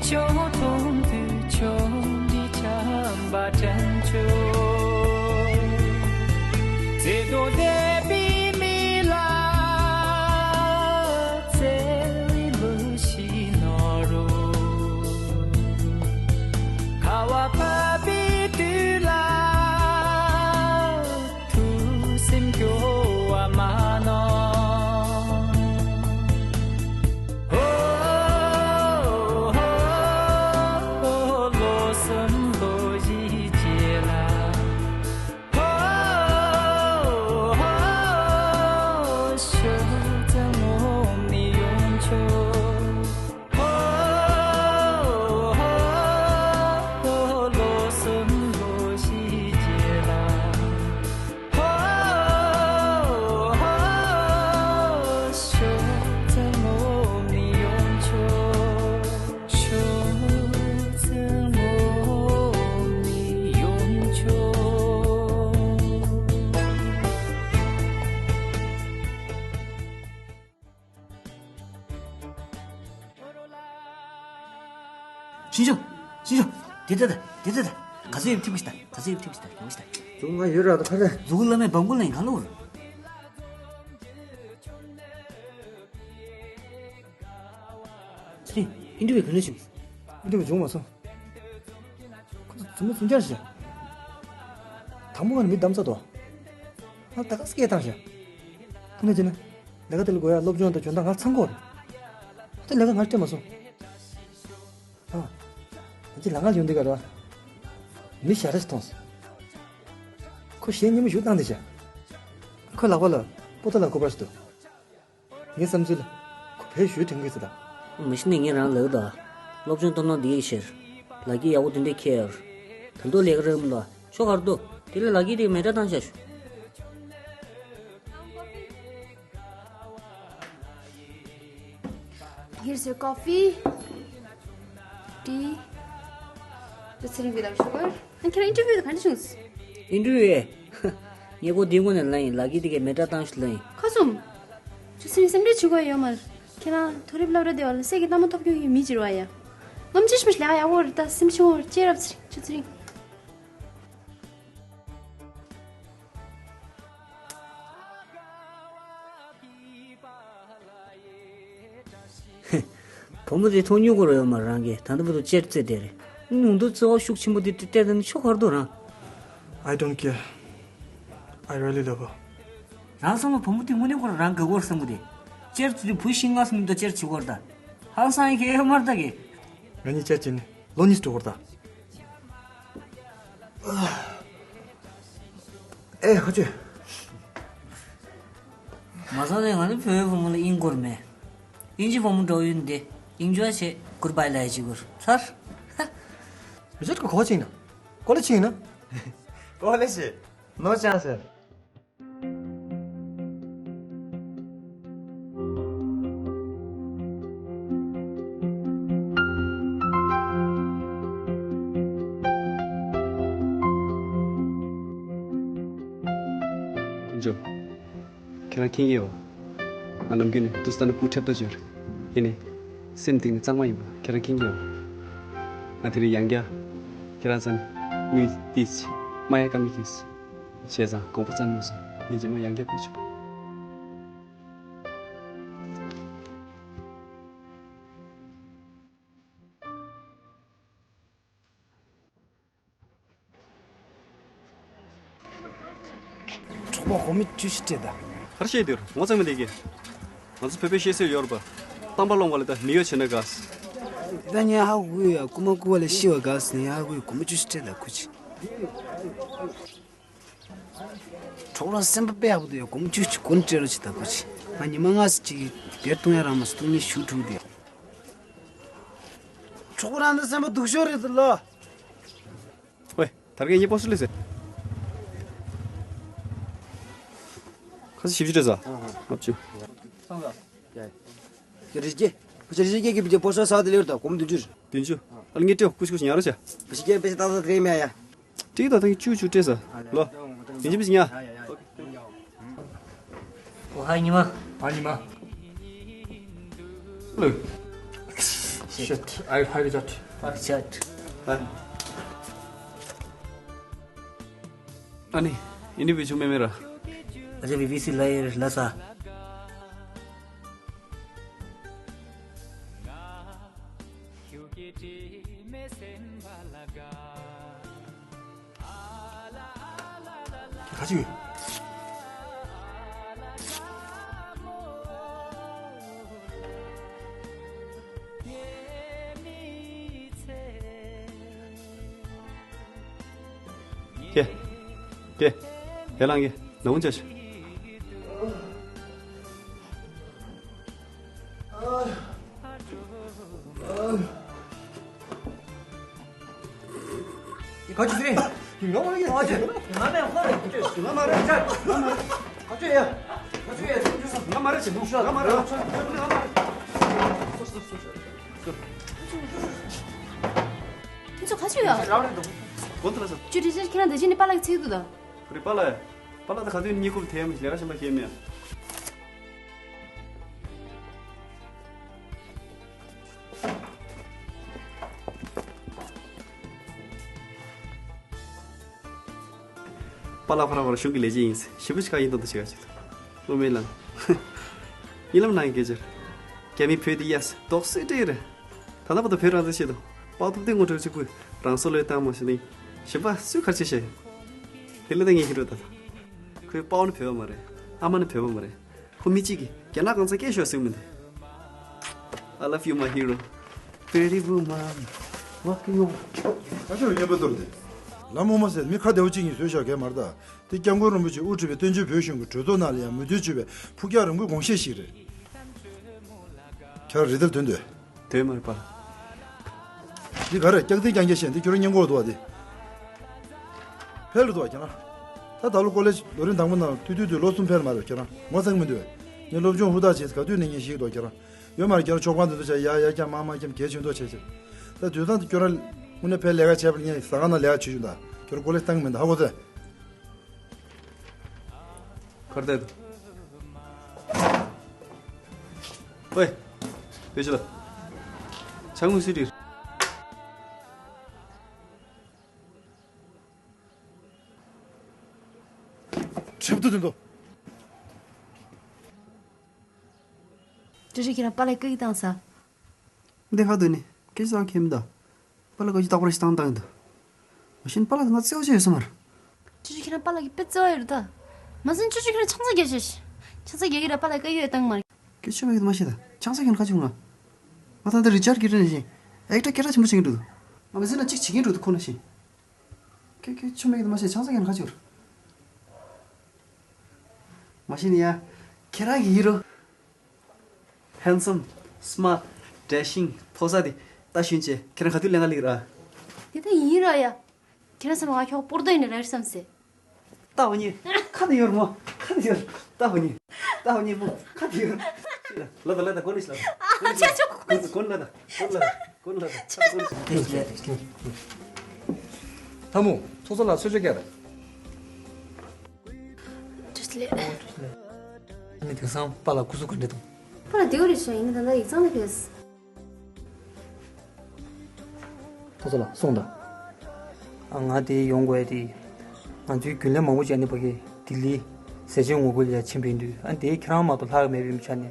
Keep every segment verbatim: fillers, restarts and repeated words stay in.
ཕྱོགས་མཐོང་དུས་ཕྱོགས་འདི་འཁྱམས་པ་དྲན་བྱུང་། བརྩེ་དུང་ལྡན་པའི་མི་ལ་བརྩེ་བའི་ལུས་ཤིག་ནོར་རུ། ཁ་བ་བབས་པའི་དུས་ལ་ཐུགས་སེམས་སྐྱོ་བ་མ་གནང་། ཧོ་ཧོ་ལོ་གསུམ་ལོ་བཞིའི་རྗེས་ལ། ཧོ་ཧོ་ཤུགས་ཙམ་ངོམས་ནས་ཡོང་ཆོག། ཧོ་ཧོ་ལོ་གསུམ་ལོ་བཞིའི་རྗེས་ལ། ཧོ་ཧོ་ཤུགས་ཙམ་ངོམས་ནས་ཡོང་ཆོག། ཤུགས་ཙམ་ངོམས་ནས་ཡོང་ཆོག། ཤིན་ཅང་། ཤིན་ཅང་། དེ་ལྟ་དང་། དེ་ལྟ་དང་། ག་ཚོད་ཡོད་ཐིམ་གི་ཤི་ད། ག་ཚོད་ཡོད་ཐིམ་གི་ཤི་ད། ཡོང་ཤི་ད། ཟུག་ང་ཡོད་ར་ད་ཁ་ར། ཟུག་ལ་མེ་བང་གུ་ལ་ཡིན་ག་ལོར། ཚེ་རིང་། ཨིན་ཊར་བིའུ་ག་ནས་བྱུང་། ཨིན་ཊར་བིའུ་བྱུང་མ་སོང་། ཁོ་ཚོ་མཚུངས་ཆ་ཤ། དང་པོ་ང་ནི་མི་གདམ་ས་དོ། ང་ད་ག་སྐད་བཏང་ཤ། ཁོ་ནས་བྱས་ན། ལས་ཀ་དེ་ལ་དགོས་ཡ་སློབ་སྦྱོང་དང་འཇོན་ཐང་ང་ཚང་གོ། ད་ལས་ཀ་ང་སྤྲད་མ་སོང་། ཨ། ང་ཚོ་ལ་ང་ཡོང་དུས་ག་ར། མི་ཞེ་དྲག་ཞིག་མཐོང་སོང་། ཁོ་གཞས་སྙན་མོ་ཞིག་བཏང་དེ་ཤ། ཁོ་ལག་པ་ལ་པོ་ཏ་ལ་ཁོ་པར་ཞིག་འདུག་ངའི་བསམ་ཚུལ་ལ་ཁོ་བོད་གཞས་དྲན་གི་ཟེར་ད། མི་ཤི་ནས་ངས་རང་ལབ་ད། སློབ་སྦྱོང་གཏོང་སྟངས་འདི་ཡིག་ཤེར། ལག་གི་ཡག་པོ་དེ་འདྲས་ཁྱེར། ད་དུང་ལས་ཀ་རག་མི་འདུག་ཆོ་གར་འདུག་དེ་ལས་ལག་གི་དེ་མེ་སྲེག་བཏང་བཞག་ཤོག Here's your coffee, tea. ཅོ་ཚེ་རིང་། Without sugar. ཨ། ཁྱེད་རང་ཨིན་ཊར་བིའུ་དེ་ག་འདྲ་བྱུང་སོང་། ཨིན་ཊར་བིའུ་ཨེ། ངས་ཁོ་འདིའི་ངོས་ནས་ལབ་ཡིན། ལག་གི་དེ་གས་མེ་སྲེག་བཏང་ཤོག་ལབ་ཡིན། ཁ་སུམ། ཅོ་ཚེ་རིང་། སེམས་ཁྲལ་བྱེད་དགོས་ཡ་ཡོད་མ་རེད། ཁྱེད་རང་མཐོ་རིམ་སློབ་གྲྭ་བསྡད་པ་ལ་སད་ཀྱི་གཏའ་མ་ཐོབ་རྒྱུ་ཡི་མི་ཅིག་རེད་པ་ཡ། ངོ་མ་ཅི་ཞིག་མི་ལས་ཀ་ཡག་པོ་རེད། ད་སེམས་ཆུང་བོར་ཅེས་རབ་ཚེ་རིང་། ཅོ་ཚེ་རིང་། བུ་མོ་དེ་མཐོང་མྱོང་གོ་ར་ཡོད་མ་རང་གིས། ད་ལྟ་བར་དུ་ཅེར་རྩེ་དེ་རེད། ཉུང་དུ་བརྩེ་བ་ཤུགས་ཆེན་པོ་དེ་སྤྲད་དེ་ནི་ཆོ་གར་འདུག་རང་། I don't care. I really love her. རང་བསམ་བློ་བུ་མོ་དེ་དངོས་གནས་ཁོ་རང་དགའ་གོ་ར་བསམ་གི་དེ། ཅེར་རྩེ་དུས་བུ་ཤི་ང་སུ་མི་འདུག་ཅེར་བྱེད་གོ་ར་ད། ཧང་སང་ཡི་གེ་ཡོད་མ་རེད་ད་གི། ང་གཉིས་ཅེར་བྱེད་ནི་ལོ་གཉིས་འགྲོ་གོ་ར་ད། ཨེ་ཧོ་ཅེ། མ་ས་ནས་ང་ནི་བོད་བུ་མོ་ལ་དབྱིན་སྐོར་མེད། དབྱིན་ཇི་བུ་མོ་འགྲོ་ཡོད་འདི་དབྱིན་ཇུ་ཆེ་གུར་པའི་ལ་ཡ་ཅི་གུར་ཚར། མི་ཚད་ཀོ་གོ་ཅིང་ན། ཀོ་ལེ་ཅིང་ན། ཀོ་ལེ་ཅི། ནོ་ཅང་སེ། འཇོ། ཁྱེད་རང་མཁྱེན་གྱི་ཡོད། ང་ནམ་རྒྱུན་ནས་དུས་ལྟར་ན་སྤུ་ཁྲལ་ཏོ་བྱོས་རེད། ཡིན་ནའི། སེམས་གཏིང་ནས་གཙང་མ་ཡིན་པ་ཁྱེད་རང་མཁྱེན་གྱི་ཡོད། ང་དེ་རིང་ཡང་བསྐྱར་ཁྱེད་རང་ཚོ་ནས་དངུལ་ཏིས་མ་ཡ་ཀ་མི་ཀིས། བྱས་ཙང་དགོངས་པ་ཙམ་ཡིན་སོང་། ཉིན་རྗེས་མ་ཡང་བསྐྱར་ཕུལ་ཆོག་གྲོགས་པོ་སྒོར་མོ་བཅུ་བཞི་སྤྲད་ད། ག་རེ་བཤད་འདུག་ངོ་ཚ་མི་བསྡད་ཀྱི། ང་ཚོ་བོད་པའི་བཤད་སྲོལ་ཡོད་རེད་པ། གཏམ་པ་སློང་བ་ལ་ད་མི་གཡོ་བྱེད་ན་དགའ། ད་ངས་ཧ་གོ་གི་ཡོད། རྐུ་མ་རྐུ་བ་ལས་ཤི་བ་དགའ་ཟེར་ནས་ཧ་གོ་གི། སྒོར་མོ་བཅུ་བཞི་སྤྲད་ད་ཁུ་ཆེ། གྲོགས་རང་སེམས་པ་དཔེ་ཡག་པོ་འདུག་ཡ། སྒོར་མོ་བཅུ་གཅིག་སྒོར་སྤྲད་རོགས་བྱེད་ད་ཁུ་ཆེ། ང་ཉི་མ་ལྔ་ཙམ་ཅིག་སྦྱར་གཏོང་ཡ་རག་མ་སོང་། སྟོང་ཉིད་ཞུ་ཐུབ་དེ། གྲོགས་རང་ད་སེམས་པ་སྡུག་ཤོས་རེད་འདུག་ལོ། ཝེ། དར་གའི་ཉེ་པོ་སུ་ལས་ཟེར། ཁ་ས་ཞིབ་ཞིབ་སྤྲད་ས། ལྔ་བཅུ། རི་སྐྱེས། བུ་ཆ་རི་སྐྱེས་ཀྱི་བུ་ཆ་པོ་ཤོ་ས་དེ་ལེར་དང་སྒོར་མོ་བདུན་ཅུ། བདུན་ཅུ། ཨ་ལ་ངས་སྤྲད། ཀུ་ཤུ་ཀུ་ཤུ་ཉར་རོགས་བྱ། བུ་ཆ་སྐྱེས་པེ་ཤ་ཏག་ཏག་དེ་མེད་ཡ། ཏིག་ཏག་ཏག་བཅུ་བཅུ་སྤྲད་ས། ལོ། ཡིན་གཅིག་མིན་གཅིག་ཉར། ཨོ་ཧ་ཉི་མ། ཨ་ཉི་མ། ལོ། Shit, I hijacked. Richard. ཨ་ནི། ཨིན་ཌི་བི་ཇུ་མེ་མེ་ར། ཨ་ཅེ་བི་བི་སི་ལ་ཡེར་ལ་ས། ག་ཅི། ཀྱེ། ཀྱེ། དེ་ལང་ཀྱེ། ནང་ཆ་ཆ། ག་ཅི་ཟེར། ང་མ་རེད། ང་མ་རེད། ང་མ་རེད། ང་མ་རེད། ང་མ་རེད། ང་མ་རེད། ང་མ་རེད། ང་མ་རེད། ང་མ་རེད། ཁྱེད་ཚོ་ག་ཅི་ཡོད། རང་རེད་འདུག་གོ་ཐུབ་ལ་ས། ཅུ་ཏི་ཅི་ཁྱེད་རང་འདི་ཕྱི་ནས་པཱ་ལགས་ཚིག་འདུག་ད། རེད་པཱ་ལགས། པཱ་ལགས་ད་ག་དུས་གཉིད་ཁུག་དེ་མི་ལས་ཀ་ཞིམ་པ་ཁྱེད་མེད། པཱ་ལགས་ཕ་ར་བར་གཞུང་གི་ལས་བྱེད་ཡིན། ཞེ་པོ་ཞིག་ཁ་ཡིན་མདོག་མདོག་བྱེད་ཀ་ཅིག་ལ། བློ་མེད་ལང་། ཉི་ལམ་ནང་གི་སྐད་ཆར། རྒྱ་མི་བོད་དེ་ཡས་དོགས་སེ་སྤྲད་རེད། ད་ལྟ་བར་དུ་བོད་རང་བཙན་ཆེད་དུ་དཔའ་ཐུབ་བསྟན་དངོས་གྲུབ་གཅིག་པུས་རང་སྲོག་བློས་བཏང་མ་ཤི་ནི། གཞན་པ་སུས་ག་རེ་བྱས་ཤེས། དེ་ལས་ད་ངས་ཤེས་རོགས་ད། ཁོའི་དཔའ་བོ་ནི་བོད་པ་མ་རེད། ཨ་མ་ནི་བོད་པ་མ་རེད། ཁོ་མི་གཅིག་གིས་རྒྱ་ནག་གང་ཚ་སྐད་ཤོར་ཟེར་མི་འདུག I love you, my hero. Pretty woman, walking on. ག་ཚོད་ཉེས་པ་གཏོར་ཏེ། ལམ་འོ་མ་ཟེར་མི་ཁ་བདེ་བོ་གཅིག་གཉིས་བཟོས་བཞག་གས་མ་རེད་ད། དེ་སྐྱབས་མགོན་རིན་པོ་ཆེ་དབུ་ཁྲིད་པའི་བཙན་བྱོལ་བོད་གཞུང་གི་གྲོས་ཚོགས་ནང་ལ་ཡང་མོས་མཐུན་བྱས་པའི་ཕུགས་རྒྱང་རིང་པོའི་དགོངས་བཞེད་ཞིག་རེད། ཁྱེད་རང་རི་ལྟར་དོན་དུ། དོན་མ་རེད་པ། འདི་ག་རེ་སྐྱག་རྫུན་རྐྱང་རྐྱང་བཤད། འདི་ཁྱོད་རང་སྙིང་ཁོག་འདུག་བ་འདི། ཕེལ་འདུག་བ་ཁྱེད་རང་། ད་ད་ལོ་ཀོ་ལེཇ་ལོ་རིམ་དང་པོ་ནང་དུས་དུས་དུས་ལོ་གསུམ་ཕེལ་མ་རེད་ཁྱེད་རང་ངོ་ཚ་གི་མི་འདུག་བས། ངས་སློབ་སྦྱོང་ཧུར་ཐག་བྱས་ག་དུས་ནས་ངས་ཤེས་ཀྱི་འདུག་ཁྱེད་རང་། ཡོད་མ་རེད་ཁྱེད་རང་ཆོག་པ་འདི་ཚོ་བྱས་ཡ་ཡ་རྐྱང་མ་མ་རྐྱང་གལ་ཆེན་པོ་བྱས་བྱས། ད་དུས་ཚང་དུ་ཁྱོད་རང་དངོས་གནས་ཕེལ་ལས་ཀ་བྱས་པར་ངས་ཟ་ཁང་ནང་ལས་ཀ་བྱེད་བྱུང་ད། ཁྱོད་རང་ཀོ་ལེཇ་བཏང་གི་མི་འདུག་ཧ་གོ་ཚོད། ཁར་ཏེ། ཝེ། བེ་ཅི་ལ། ཆང་མུ་སི་རི། ཁྲབ་ཏུ་དུ་འདུག་ཀྲི་ཀྲི་ཁྱེད་རང་པཱ་ལགས་སྐད་བཏང་ས། འདི་ཧ་དུ་ནི་སྐད་ཆ་ཁྱེད་མི་འདུག་པཱ་ལགས་སྐད་ཆ་རྟག་པར་ཞིག་བཏང་བཏང་འདུག་མ་གཞི་པཱ་ལགས་ང་བརྩེ་བ་ཅན་ཡོད་ས་མ་རེད། ཅུ་ཅུ་ཁྱེད་རང་པཱ་ལགས་ཀྱི་དཔེ་བརྩེ་བ་ཡོད་རེད་ད། མ་ཟིན་ཅུ་ཅུ་ཁྱེད་རང་ཆང་ས་རྒྱག་ཤེས། ཆང་ས་རྒྱག་གི་ར་པཱ་ལགས་སྐད་ཡོད་བཏང་མ་རེད། སྐད་ཆ་མེད་མ་ཤེས་ད། ཆང་ས་ཁྱེད་རང་ཁ་ཆུང་ང་། ང་ད་ལྟ་རི་ཅར་གྱི་རེད་ཤིང་། ཨེག་ཊར་སྐད་གྲགས་ཆེན་པོ་བྱེད་ཀྱི་འདུག་ང་མ་ཟིན་ན་གཅིག་བྱེད་ཀྱི་འདུག་ཁོ་ན་ཤིང་། སྐད་སྐད་ཆ་མེད་མ་ཤེས་ཆང་ས་ཁྱེད་རང་ཁ་ཆུང་རེད། མ་གཞི་ནས་ཡ། ཁྱེད་རང་གི་ཧི་རོ། Handsome, smart, dashing, ཕོ་གསར་དེ་ལྟ་ཞིན་ཆེ་ཁྱེད་རང་ག་དུས་ལས་ཀ་སླེབས་ར། དེ་ད་ཡིན་ར་ཡ། ཁྱེད་རང་ཚང་མ་ང་ཁྱོག་པོར་ཏོ་ཡིན་ནི་རེད་བསམ་སེ། ལྟ་བ་ཉེ་ཁ་དེ་ཡོར་མོ་ཁ་དེ་ཡོར་ལྟ་བ་ཉེ་ལྟ་བ་ཉེ་མོ་ཁ་དེ་ཡོར། ལ་ད་ལ་ད་གོ་ནི་ཤི་ལ། ཨ་ཅག་ཅག་གོ་གོ་ལ་ད་གོ་ལ་ད་གོ་ལ་ད། ཐ་མོ་ཚོགས་གཙོ་ལ་ཚོད་ཆོད་རྒྱག་ར། ཅུས་ལེ། ཨ་ནི་དེང་སང་པཱ་ལགས་སྐུ་གཟུགས་ག་འདྲ་འདུག་པཱ་ལགས་བདེ་པོ་རེད་ཤག་ཡིན་ན་ད་ལྟ་ཡིག་ཚང་ལ་ཕེབས། ཐོག་ས་ལ་སོང་ད། ཨ་ང་དེ་ཡོང་དགོས་ཡ་དེ། ང་ཚོའི་རྒྱུན་ལས་མང་པོ་ཅིག་ཨ་ནི་ཕ་གི་ལྡི་ལི་ཟས་བཅད་ངོ་རྒོལ་ལ་ཕྱིན་པ་ཡིན་དུས་ཨ་ནི་དེ་ཁྱེད་རང་མ་གཏོགས་ལྷག་མེད་པའི་ཆ་ནས་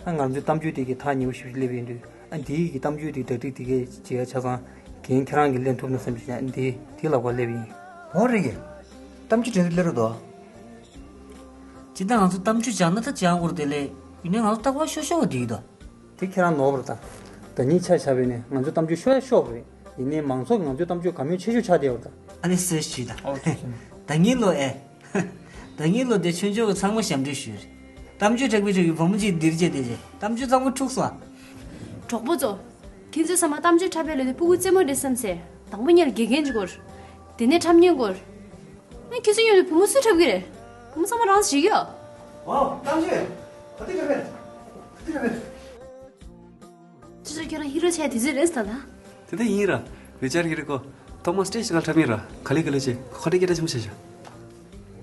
ཨ་ང་ཚོའི་གཏམ་བརྗོད་དེ་གི་ཐག་ཉེ་པོ་ཞིག་སླེབས་པ་ཡིན་དུས་ཨ་ནི་དེ་གི་གཏམ་བརྗོད་དེ་གྲ་སྒྲིག་དེ་གས་བྱེད་ཡ་ཆ་ཚང་འགན་ཁྱེད་རང་གིས་ལེན་ཐུབ་ན་བསམ་བྱས་ཨ་ནི་དེ་དེ་ལ་གོ་སླེབས་ཡིན། འོ་རེད་གི། གཏམ་བརྗོད་གྲ་སྒྲིག་སླེབས་རོགས་དོ། ཇི་ལྟར་ང་ཚོ་གཏམ་བརྗོད་སྦྱང་ན་ད་སྦྱང་དགོས་རེད་དེ་ལས་ཡིན་ནའི་ང་ཚོ་རྟག་པར་ཤོར་ཤོར་བ་དེ་ཡིན་དོ། དེ་ཁྱེད་རང་ནོར་བ་རེད་ད། ཟླ་ཉིན་ཆ་བཞག་པས་ནས་ང་ཚོ་གཏམ་བརྗོད་ཤོར་ཡ་ཤོར་བ་རེད། ཡིན་ནའི་མང་ཚོགས་ཀྱིས་ང་ཚོའི་གཏམ་བརྗོད་གལ་གནད་ཆེ་ཤོས་ཆགས་བསྡད་ཡོད་རེད་ད། ཨ་ནི་སེ་ཞུས་ད། ཨོ་ཐུགས་རྗེ་ཆེ། ཟླ་ཉིན་ལོ་ཨེ། ཟླ་ཉིན་ལོ་དེ་ཆོས་འབྱོར་གྱི་ཚང་མ་ཞབས་འདྲེན་ཞུས་རེད། གཏམ་བརྗོད་དྲག་པོའི་ཁྲོད་ཀྱི་བུ་མོ་གཅིག་འདིར་བྱས་བསྡད་རྗེས་གཏམ་བརྗོད་གཙང་མ་འཁྲུགས་སོང་། གྲོགས་པོ་ཚོ། ཁྱེད་ཚོས་ཚང་མ་གཏམ་བརྗོད་འཁྲབ་པའི་ལས་དེ་ཕྲུ་གུ་རྩེད་མོ་རེད་བསམ་སེ། དང་པོ་ཉལ་དགེ་རྒན་གྱི་སྐོར། དེ་ནས་འཁྲབ་མཁན་སྐོར། ཨ་ཁྱེད་ཚོ་མཉམ་དུ་བུ་མོ་སུས་འཁྲབ་ཀྱི་རེད། བུ་མོ་ཚང་མ་རང་ཞིག་ཡོད། ཨོ་གཏམ་བརྗོད། ག་དུས་འཁྲབ་པས། ག་དུས་འཁྲབ་པས། ཅི་ཅི་ཁྱོད་རང་ཧི་རོ་ཆགས་དུས་ཚོད་རེད་ཟེར་ད། དེ་འདྲ་ཡིན་ར། རི་ཅར་ཧི་རོ་ཁོ། ཐོག་མ་སི་ཊེ་ཇི་སྒང་འཁྲབ་མཁན་ར། ག་ལེ་ག་ལེ་བྱས་ཁོ་ཁ་བརྡ་སྐད་གྲགས་ཆེན་པོ་བྱས་ཤག་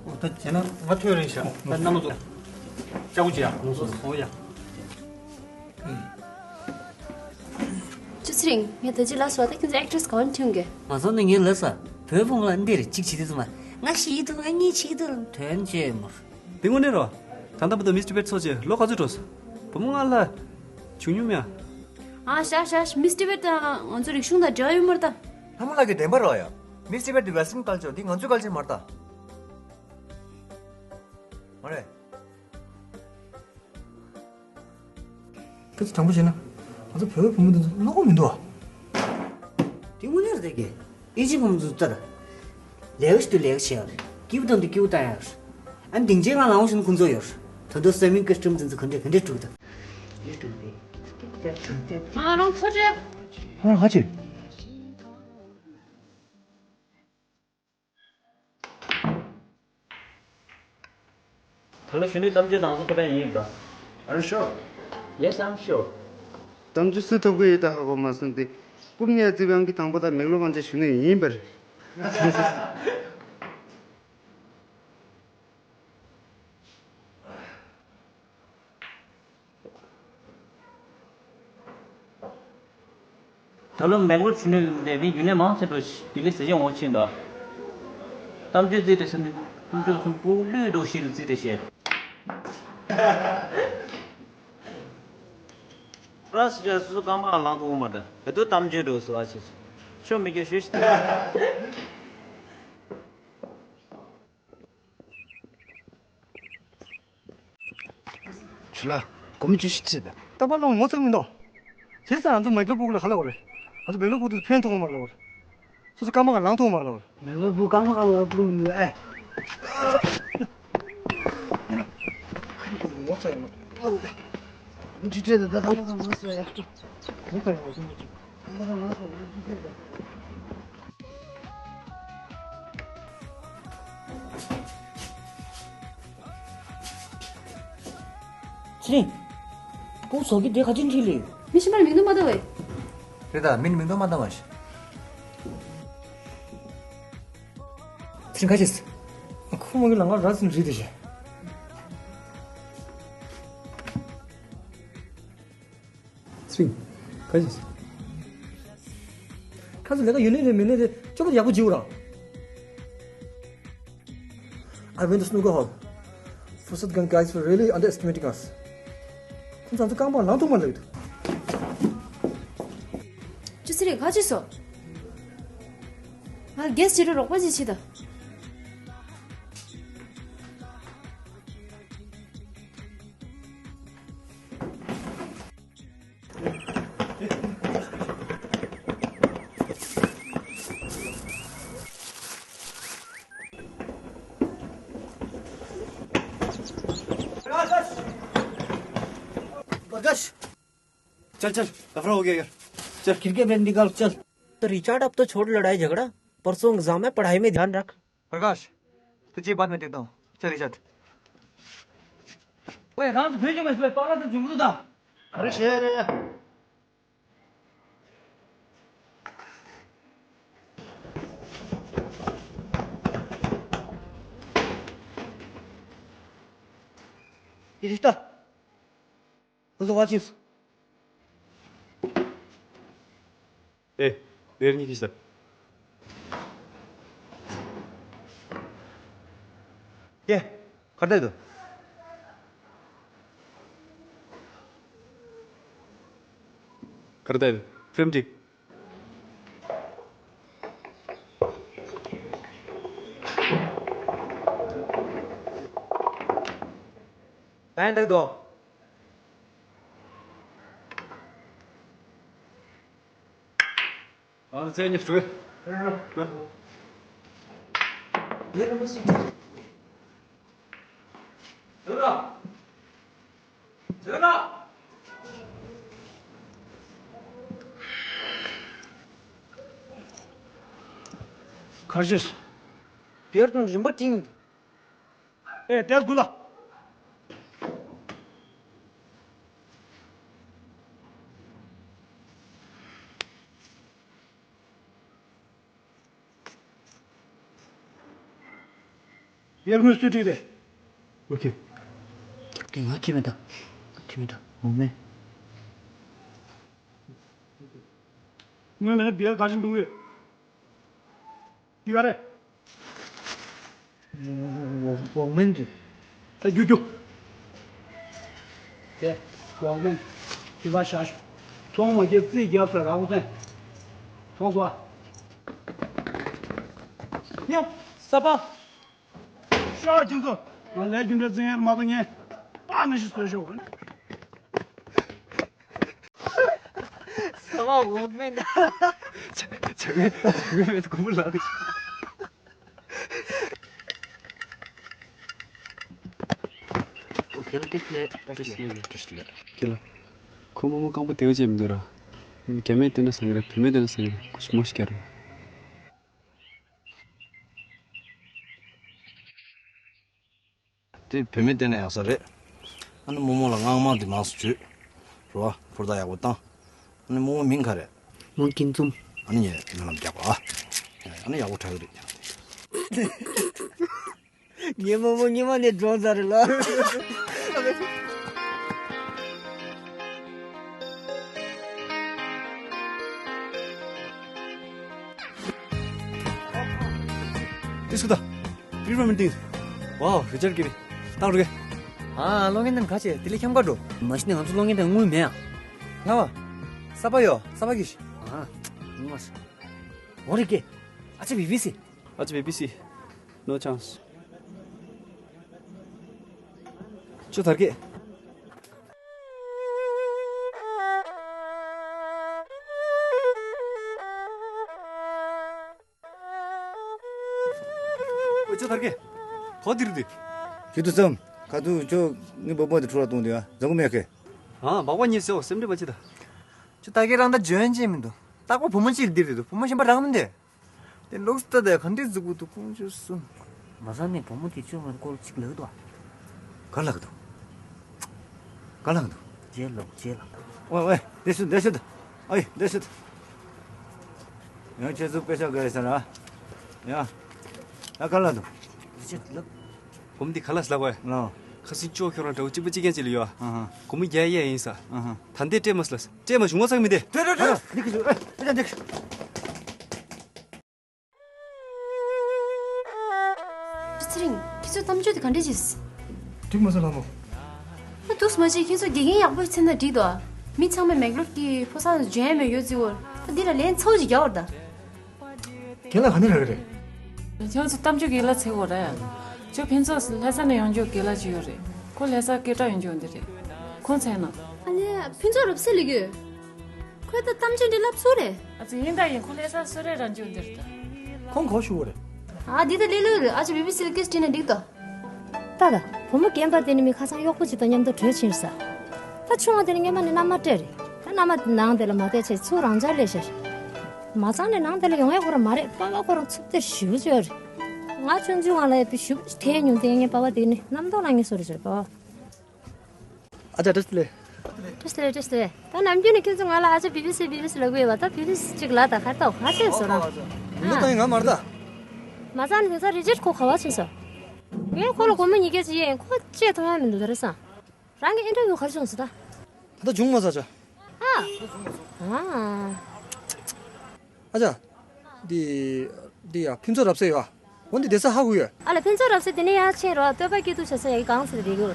ཨོ་ད་བྱས་ན་ང་ཐོས་རེད་ཤག་ད་རྣམ་པ་ཚོ། ལྕགས་པོ་བྱེད་ཡ། ཨོ་ཡ། ཅོ་ཚེ་རིང་། ངས་ད་ཅི་ལབ་སོང་། ད་ཁྱེད་ཚོ་ཨེག་ཊྲེ་སི་ག་བ་ནས་ཐོན་གྱི། མ་སོང་ནས་ངས་ལབ་ས། བོད་ཕྲུག་ལ་འདིར་གཅིག་བྱེད་དུས་ཙམ་པ། ང་ཤི་གི་འདུག་ང་གཉིད་ཆེ་གི་འདུག་དོན་ཅི་མོ། དེ་དངོས་གནས་རོ། ད་ལྟ་བར་དུ་མིས་ཊི་བེཊ་ཚོགས་བྱས་ལོ་ག་ཚོད་འགྲོ་སོང་། བུ་མོ་ང་ལ་བྱུང་མྱོང་མེད་ཨ། ཨ་ཤ་ཤ་ཤ། མིས་ཊི་བེཊ་དང་ང་ཚོ་རིག་གཞུང་དང་འབྲེལ་བ་ཡོད་མ་རེད་ད། ལྷ་མོ་ལགས་ཀྱི་བདེན་པ་རེད་ཡ། མིས་ཊི་བེཊ་དེ་ཝེ་སི་ཊན་ཀལ་ཅར་འདི་ང་ཚོའི་ཀལ་ཅར་མ་རེད་ད། མ་རེད། ཁྱེད་ཚོ་དྲང་པོ་བཤད་ན། ང་ཚོ་བོད་པའི་བུ་མོ་འདི་ཚོ་བློ་ཁོག་མི་འདུག་ཨ། དེ་དངོས་གནས་རེད་དེ་གི། ཨི་ཇིབ་བུ་མོ་ཚོ་ལྟ་ད། ལས་ཀ་ཞིག་ཏུ་ལས་ཀ་བྱེད་ཡག་རེད། སྐྱིད་པོ་བཏང་དུས་སྐྱིད་པོ་བཏང་ཡག་རེད། ཨ་ནི་སྡིངས་ཆའི་སྒང་ལངས་བཞིན་ཁོང་ཚོ་ཡོད་རེད། ད་དུང་སེ་མི་ཀ་སི་ཊམ་འཛིན་ཚུལ་ག་འདྲས་ག་འདྲས་འགྲུབ་ད། ང་རང་ཚོ་བྲེལ། ང་རང་ཧ་ཅི། ད་ལོ་གཞོན་ནུའི་གཏམ་བརྗོད་དང་ཚོ་ཐོབ་པ་ཡིན་པ། Are you sure? Yes, I'm sure. གཏམ་བརྗོད་སུས་ཐོབ་ཀྱི་ཡོད་ད་ཧ་གོ་མ་སོང་སྟེ། སྐུ་མཉེལ་རྩིས་དབང་གི་དང་པོ་དང་མེག་ལོར་དབང་ཆེན་གཞོན་ནུ་ཡིན་པར། ད་ལོ་མེག་ལོར་གཞོན་ནུ་ལས་མི་རྒྱུན་ལས་མང་ཆེ་བ་ལྡི་ལི་ཟས་བཅད་འོང་ཕྱིན་དང་། གཏམ་བརྗོད་རྩིས་ཏེ་ཟེར་ནས་ཀུན་སྤྱོད་གསུམ་པོ་ལུས་འགྲོ་ཞིག་ལ་རྩིས་ཏེ་བཤད། ར་སི་ཅག་སོ་སོ་རྐང་པ་ལངས་ཐུབ་མ་རེད། ད་དུང་གཏམ་བརྗོད་འགྲོ་སོ་ཨ་ཆེ་ཆེ། ཆོ་མི་སྐྱོ་ཤོད་ཤི། ཆུ་ལ། གོམ་བཅུ་བཞི་ཚིག་དང་། རྟག་པར་ལོང་ངོ་ཚ་མི་འདུག་དེ་ས་ང་ཚོ་མེག་ལོར་སྦུག་ལ་ག་ལ་བ་རེད། ང་ཚོ་མེག་ལོར་སྦུག་དུ་ཕན་ཐོགས་མ་ལ་བ་རེད། སོ་སོ་སྐར་མ་གང་ལང་ཐོག་མ་ལ་བ་རེད། མེག་ལོར་སྦུག་སྐར་མ་གང་ལ་སྦུག་མི་ཨེ། ངོ་ཚ་ཡོད་མ། འདི་བྲེལ་ད་ད་ད་ང་ཚོ་ངོ་ཚ་ཡ། ངོ་ཚ་ཡོད་མ། ཚེ་རིང་། ཁོང་ཚོ་གི་དེ་ག་ཅིན་ཁྲིད་ལེ། མི་ཤི་མར་མིང་དུ་མ་ད་བས། རེད་ད་མིན་མིང་དུ་མ་ད་མ་ཤི། ཚེ་རིང་ཁ་ཅིས། ཁོང་མོ་གི་ལང་ཀ་ར་སིན་རི་དེ་ཤི། ཚེ་རིང་། ག་ཅི། ཁ་ཚོ་ལས་ཀ་ཡོད་ནི་རེད་མེད་ནི་རེད་ཅོག་པོ་ཡག་པོ་བྱེད་འོ་ར། I went to snooker hall. Fusat Gang guys were really underestimating us. ཁོང་ཚང་ཚོ་རྐང་པ་ལང་ཐུག་མ་ལབ་འདུག་ཅི་ཚེ་རིང་ག་ཅི་སོ། ང་རྒྱལ་ཆེ་རུ་རོགས་པ་ཅི་བྱེད་ད། प्रकाश। चल चल, लफड़ा हो गया यार। चल। क्रिकेट बंद निकाल, चल। तो रिचर्ड, अब तो छोड़ लड़ाई झगड़ा, परसों एग्जाम है, पढ़ाई में ध्यान रख। प्रकाश, तुझे बाद में देखता हूँ। चल रिचर्ड। ओए राम, भेजो मैं इसमें पाला तो जुगनू था। अरे शेर है। ये रिश्ता। ཁོ་ཚོ་བ་ཕྱིན་སོང་། ཨེ། དེར་གཉིས་ཀྱིས་ཟེར། ཀྱེ། གར་བསྡད་འདུག་གར་བསྡད་འདུག་ཕིལམ་ཅིག་ད་ཡིན་འདུག་དོ། ཨ་ཙེ་ཉི་ཤུ། གར་ཤོར། བེར་དང་རིན་པ་བྲིས། ཨེ་དེ་དགུ་ལ། ཡར་ངོས་སུ་བྲིས་ཏེ། ཨོ་ཁེ། དེ་ང་ཁྱི་མེད་ད། ཁྱི་མེད་ད། འོ་མེ། ངས་ལན་བདེ་ག་ཞིག་འདུག་གས། འདི་ག་རེད། འོག་འོག་མིན་རེད། ད་རྒྱུག་རྒྱུག་དེ་འོག་མིན། དེ་བ་ཤ་ཤ། ཚོང་མ་སྐྱེ་རྩིས་རྒྱབ་ས་ར་བོ་ཚན། ཚོང་ཟོ། ཡ། ས་པ། ཤ་ཁྱིམ་ཚོ། ང་ལས་རྒྱུ་འབྲས་བཙན་ཡར་མ་གཏོང་ངས། པ་ནི་ཤི་སོས་ཤོག་ས་པ་འོག་མིན། ཆ་ཆ་ངས་ཆ་ངས་མེད་དགོངས་པ་ལགས། ཁྱེད་ལ་ཏིག་ལེ་ཏིག་ལེ་ཏིག་ལེ། ཁྱེད་ལ་ཁོ་མོ་མོ་རྐང་པ་དེ་བ་ཅན་མི་འདུག་ར། རྒྱ་མིས་བསྟན་ན་བཟང་གི་རེད། བུད་མེད་བསྟན་ན་བཟང་གི་རེད། ཁོ་ཞི་མོ་ཞིག་རྒྱག་ར། དེ་བུད་མེད་བསྟན་ན་ཡག་ས་རེད། ཨ་ནི་རྨོ་མོ་ལ་དངངས་མ་དེ་མང་སུ་བྱོས། རོ། ཧུར་ཐག་ཡག་པོ་བཏང་། ཨ་ནི་རྨོ་མོ་མིང་ག་རེད། རྨོ་སྐྱིད་འཛོམས། ཨ་ནི་ངས་སྨོན་ལམ་རྒྱག་པ་ཨ། ཨ་ནི་ཡག་པོ་གྲག་གི་རེད། ངའི་རྨོ་མོ་སྔོན་མ་ནས་འགྲོ་ཚར་རེད་ལ། དེ་སུ་ད། Prefer meeting. Wow, Richard Giri. ཏང་རུ་གེ། ཨ། གློག་བརྙན་དེ་ག་ཆེ་དེ་ལས་ཁྱམ་ག་འགྲོ། མ་གཞི་ནས་ང་ཚོ་གློག་བརྙན་དེ་དངུལ་མེད་ཨ། ལྷ་བ། ས་པ་ཡོ་ས་པ་གིས། ཨ། ངུ་མ་སོང་། འོ་རེད་གེ། ཨ་ཅེ་བི་བི་སི། ཨ་ཅེ་བི་བི་སི། No chance. ཅོ་དར་གེ། ཨོ་ཅོ་དར་གེ། གོ་དིར་དི། ཁྱེད་དུ་ཙམ། ཁ་ཐུག་ཅོ་ངའི་བུ་མོ་དེ་འཕྲོ་བརླག་གཏོང་དུས་ཨ་བཟང་པོ་མེད་ཁེ། ཨ་བག་པ་ཉེས་སོ་སེམས་ཁྲལ་མ་བྱེད་ད། ཅོ་ད་གེ་རང་ད་འཇོན་ཅེས་མི་འདུག་རྟག་པར་བུ་མོ་གཅིག་ལ་དིར་དི་འདུག་བུ་མོ་གཞན་པ་རག་མི་འདུག་དེ་ལོག་སྟེ་དེ་ག་འདྲས་འཛུགས་དགོས་འདུག་ཁོང་ཚོས་གསུངས། མ་ས་ནས་བུ་མོ་དེ་ཅོ་ང་སྐོར་གཅིག་ལབ་འདུག་ཨ། ག་ལབ་འདུག་ག་ལབ་འདུག་རྗེས་ལབ་རྗེས་ལབ། ཝེ་ཝེ། འདི་སུ་འདི་སུ་འདི། ཨའི་འདི་སུ་འདི། ཡང་ཁྱེད་ཚོ་དཔེ་ཆ་ག་རེ་ཟེར་ན། ཡང་། ད་ག་ལ་འདུག་རྗེས་ལབ། བུ་མོ་འདི་ག་ལ་ལབ་བས། ལོ། ཁ་སང་ཅོ་ཁྱོད་རང་འདྲ་བོ་གཅིག་པ་གཅིག་རྐྱང་ཅིག་ལ་ཡོད་ཨ། ཨ་ཧ། སྒོར་མོ་བརྒྱ་གཡར་ཡིན་ས། ཨ་ཧ། ད་འདི་སྤྲད་མ་སོང་ལ། སྤྲད་མ་བྱུང་ང་ཚང་མི་འདི། དེ་རེད་རེད་རེད། འདི་གི་ཚོ་ཨེ་དེ་འདི་གི། ཚེ་རིང་། ཁྱེད་ཚོའི་གཏམ་བརྗོད་དེ་ག་འདྲས་ཅིག་འགྲིག་མ་སོང་ལྷ་མོ། ཨ་འདུག་སེ་མ་བྱེད། ཁྱེད་ཚོ་དགེ་རྒན་ཡག་པོ་ཡིན་ན་འགྲིག་འདུག་མི་ཚང་མས་མེག་ལོར་གྱི་ཕོ་གསར་འཇོན་ཡ་མེད་ཡོད་ཚིག་བོར། ད་འདི་ལ་ལན་ཚ་བོ་ཅིག་རྒྱག་བར་ད། རྒན་ལགས་ག་ནས་རག་གི་རེད། ཁྱེད་ཚོ་གཏམ་བརྗོད་ཀྱི་ལ་ཚེ་བོ་རེད། ཁྱོད་ཕན་ཚུན་ལྷ་ས་ནས་ཡོང་རྒྱུ་དགེ་ལགས་ཅིག་ཡོད་རེད། ཁོ་ལྷ་ས་སྐད་གྲགས་ཡོང་རྒྱུ་འདི་རེད། ཁོང་ཚན་ན། ཨ་ལས་ཕུན་ཚོགས་རབ་གསལ་ལས་གོ། ཁོས་ད་གཏམ་བརྗོད་འདི་ལབ་ཚུལ་རེད། ཨ་ཙི་ཡིན་ད་ཡིན། ཁོ་ལྷ་ས་སུ་རེད་རང་རྒྱུ་འདིར་ད། ཁོང་གོ་ཞུ་བ་རེད། ཨ་འདི་ད་ལས་ལོས་རེད། ཨ་ཅེ་བི་བི་སི་ལ་སྐད་དྲིས་ན་འགྲིག་ད། ད་ད་བུ་མོ་རྒན་པ་དེ་ནི་མི་ཁ་སང་གཡོག་པོ་ཅིག་དང་མཉམ་དུ་བྲོས་ཕྱིན་ས། ད་ཆུང་བ་དེ་ནི་སྔོན་མ་ནས་མནའ་མ་སྤྲད་རེད། ད་མནའ་མ་ནང་དེ་ལ་མ་བསྡད་ཆེད་ཚུར་རང་འཇགས་སླེབས་ཤག་མ་ཚང་ནས་ནང་དེ་ལ་ཡོང་ཡ་ཁོ་རང་མ་རེད། པ་ཕ་ཁོ་རང་ཚུབ་སྟེ་ཞུ་བཅོས་རེད། ང་ཆུང་ཆུང་བ་ལ་ཡ་པི་ཞུ་བ་ཞིག་ཐེ་མྱོང་དེ་ངའི་པ་ཕ་དེ་ནི་རྣམ་རྟོག་ལངས་ངེས་སོ་རེད་ཟེར་པ་ཕ། ཨ་ཅག་བཀྲ་ཤིས་བདེ་ལེགས། བཀྲ་ཤིས་བདེ་ལེགས། བཀྲ་ཤིས་བདེ་ལེགས། ད་ནམ་རྒྱུན་ནས་ཁྱེད་ཚོ་ང་ལ་ཨ་ཅག་བི་བི་སི་བི་བི་སི་ལབ་གི་ཡོད་པ། ད་བི་བི་སི་གཅིག་ལབ་ད་ག་རེ་ད་ག་བྱས་སོང་ར། ཨོ་ཨ། ད་ཡིན་ང་མ་རེད་ད། མ་ཚང་ནས་དེང་སང་རི་ཇེཊ་ཁོ་ག་བ་ཕྱིན་སོང་། ངས་ཁོ་ལ་སྒོར་མོ་ཉིས་བརྒྱ་ཅིག་གཡར་ཡིན། ཁོ་བཅད་ཐུབ་ཡ་མི་འདུག་ད་རེས་སང་། རང་གི་ཨིན་ཊར་བིའུ་ག་རེ་བྱུང་སོང་ད། ད་ལྟ་བྱུང་མ་ཚར་ཅག་ཨ། ཨ། ཨ་ཅག་འདི། འདི་ཡ་ཕུན་ཚོགས་རབ་གསལ་ཡོད་ཨ། འོ་འདི་བསྡད་ས་ཧ་གོ་ཡོད། ཨ་ལ་ཕུན་ཚོགས་རབ་གསལ་དེ་ནས་ཡར་ཕྱིན་རོགས། སྟོད་པ་སྐྱིད་སྡུག་བྱེད་ས་ཡ་གི་གང་ཟེར་རེད་གི།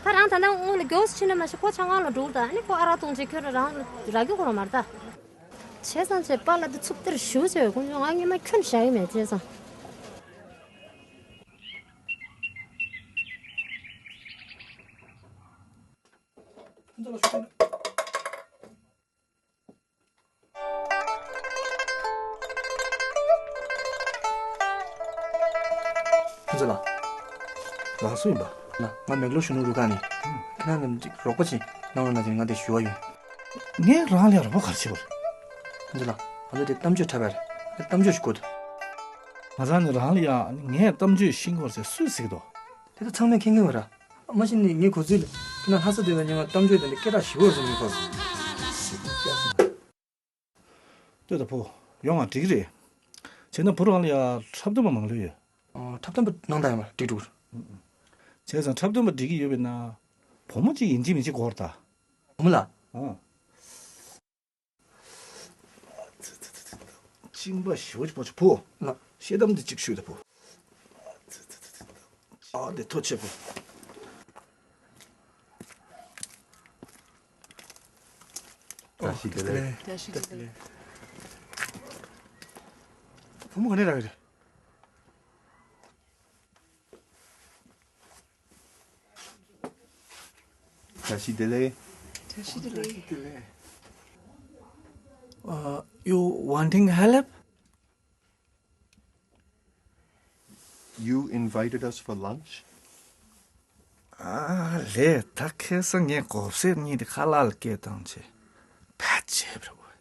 ད་རང་ད་ནང་སྔོན་ལ་མགྱོགས་སུ་ཕྱིན་ན་མ་ཤེས། ཁོ་ཆང་ཁང་ལ་འགྲོ་ད། ཨ་ནི་ཁོ་ཨ་རག་བཏུང་རྗེས་ཁྱོད་རང་རང་རག་རྒྱུ་ཁོ་རང་མ་རེད་ད། བྱས་ཙང་བྱས་པཱ་ལགས་དེ་ཚུབ་སྟེར་ཞུ་བྱས། དཀོན་མཆོག་ང་སྔོན་མ་ཁྱོན་བཞག་གི་མེད་བྱས་ཙང་། ཕུན་ཚོགས་ལ་ཤོག་ཕུན་ཚོགས་ལགས། ལགས་སོ་ཡིན་པ། ལགས། ང་མེག་ལོར་གཞོན་ནུ་རུ་ཁག་ནས། ཁྱེད་རང་ལ་ཅིག་རོགས་པ་ཅིག་གནང་རོགས་གནང་ཟེར་ནས་ང་འདིར་ཞུ་བ་ཡིན། ངས་རང་ལ་རོགས་པ་ག་རེ་བྱེད་དགོས་རེད། ཕུན་ཚོགས་ལགས། ང་ཚོ་དེ་གཏམ་བརྗོད་འཁྲབ་པ་རེད། གཏམ་བརྗོད་ཞིག་དགོས་འདུག་མ་ཚང་ནས་རང་ལ་ཡ་ངས་གཏམ་བརྗོད་ཤེས་ཀྱི་ཡོད་རེད་ཟེར་སུས་ཟེར་གྱི་འདུག་དེ་ད་ཚང་མས་མཁྱེན་མཁྱེན་པ་རེད། མ་གཞི་ནས་ངའི་གོ་ཚུལ་ལ། ཁྱེད་རང་ལྷ་ས་སྡོད་པའི་སྔོན་མ་གཏམ་བརྗོད་དེ་འདྲ་སྐད་གྲགས་ཞེ་པོ་ཡོད་ཟེར་ངས་གོ། ལྟོས་དང་བུ། ཡོང་ང་འགྲིག་གི་རེད། བྱས་ན་བུ་རང་ལ་ཡ་འཁྲབ་སྟོན་པ་མང་ལོས་ཡོད། ཨོ་འཁྲབ་སྟོན་པ་གནང་དང་ཡོད་མ་རེད། འགྲིག་འགྲིག་བྱས་ཙང་འཁྲབ་སྟོན་པ་འགྲིག་གི་ཡོད་པས་ན། བུ་མོ་གཅིག་ཡིན་གཅིག་མིན་གཅིག་དགོས་རེད་ད། བུ་མོ་ལགས། ཨོ། སྤྲིན་པ་ཞེ་པོ་ཅིག་པོ་ཅིག་བུ། ལགས། ཤེལ་དམ་འདི་གཅིག་ཞུས་ད་བུ། ཨ་དེ་ཐོ་ཆེ་བུ། བཀྲ་ཤིས་བདེ་ལེགས། བཀྲ་ཤིས་བདེ་ལེགས། བུ་མོ་ག་ནས་རག་གི་རེད། བཀྲ་ཤིས་བདེ་ལེགས། བཀྲ་ཤིས་བདེ་ལེགས། Uh, you wanting help? You invited us for lunch? ཨ་ལས། ད་ཁེ་ས་ངས་གོ་སེར་གཉིས་དེ་ཁ་ལག་ལ་སྐད་བཏང་བྱས། ཕལ་ཆེར་བུ།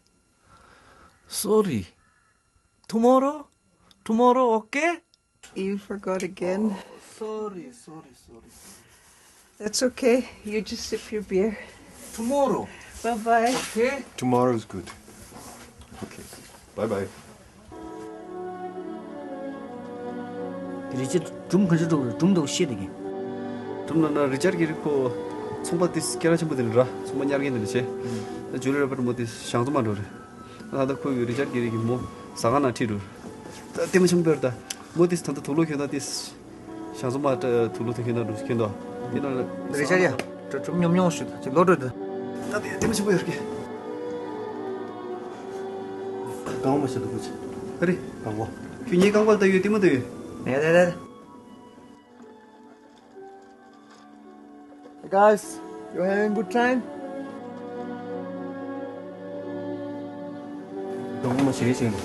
Sorry. Tomorrow? Tomorrow, okay? You forgot again. Sorry, sorry, sorry. That's okay. You just sip your beer. Tomorrow. Bye bye. Okay? Tomorrow is good. Okay. Bye bye. རི་ཅར་སྒྲུང་ག་འདྲ་འདུག་སྒྲུང་འདུག་བཤད་དེ་གི། སྒྲུང་ལ་ན་རི་ཅར་གྱི་རི་ཁོ་ཚོང་པ་དེ་སྐད་གྲགས་ཆེན་པོ་དེ་རེད་ར། ཚོང་པ་ཉར་མཁན་དེ་འདྲ་བྱས། ད་ཇུ་ལི་རོ་བར་མོ་དེ་ཞང་ཚོང་མ་འགྲོ་རེད། ད་ལྟ་ཁོ་གི་རི་ཅར་གྱི་རི་གི་མོ་ཟ་ཁང་ནང་ཁྲིད་འགྲོ་རེད། ད་ལྟད་མོ་ཆེན་པོ་དཔེར་ད། མོ་དེ་ད་ལྟ་དུག་ལོག་གྱོན་ད་དེ། ཞང་ཚོང་མ་དུག་ལོག་དེ་གྱོན་ད་འགྲོ་གྱོན་ད། དེ་ན་རི་ཅར་ཡ། ད་ཅུང་ཉོབ་ཉོབ་ཞུ་ད་ཅིག་ལོག་འགྲོ་ད། ད་དེ་ལྟད་མོ་ཆེན་པོ་ཡོད་རེད། གང་མ་ཤེས་འདུག་གོ་ཆེ། ཨ་རེ། གང་གོ། ཁྱོད་ངའི་རྐང་པ་ལ་ལྟ་ཡོད་ལྟད་མོ་ལྟ་ཡོད། ཡ་ཡ་ཡ། Hey guys, you having good time? གང་མ་ཤེས་ཤེས།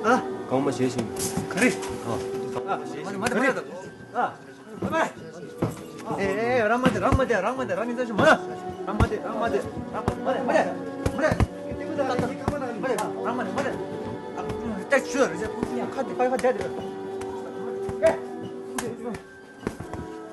ཨ། གང་མ་ཤེས་ཤེས། ག་རེ། ཨ། གང་མ་ཤེས་ཤེས། ག་རེ། ཨ། ཨེ་ཨེ། རང་མ་དེ་རང་མ་དེ་རང་མ་དེ་རང་ཉིད་ཚོ་ཞུ་མ། རང་མ་དེ་རང་མ་དེ་རང་མ་དེ་མ་རེད་མ་རེད་མ་རེད། རང་མ་དེ་མ་རེད། ཨ་ཏེ་ཆུ་རེད་ཁ་དེ་ཁ་ཁ་དེ་དེ།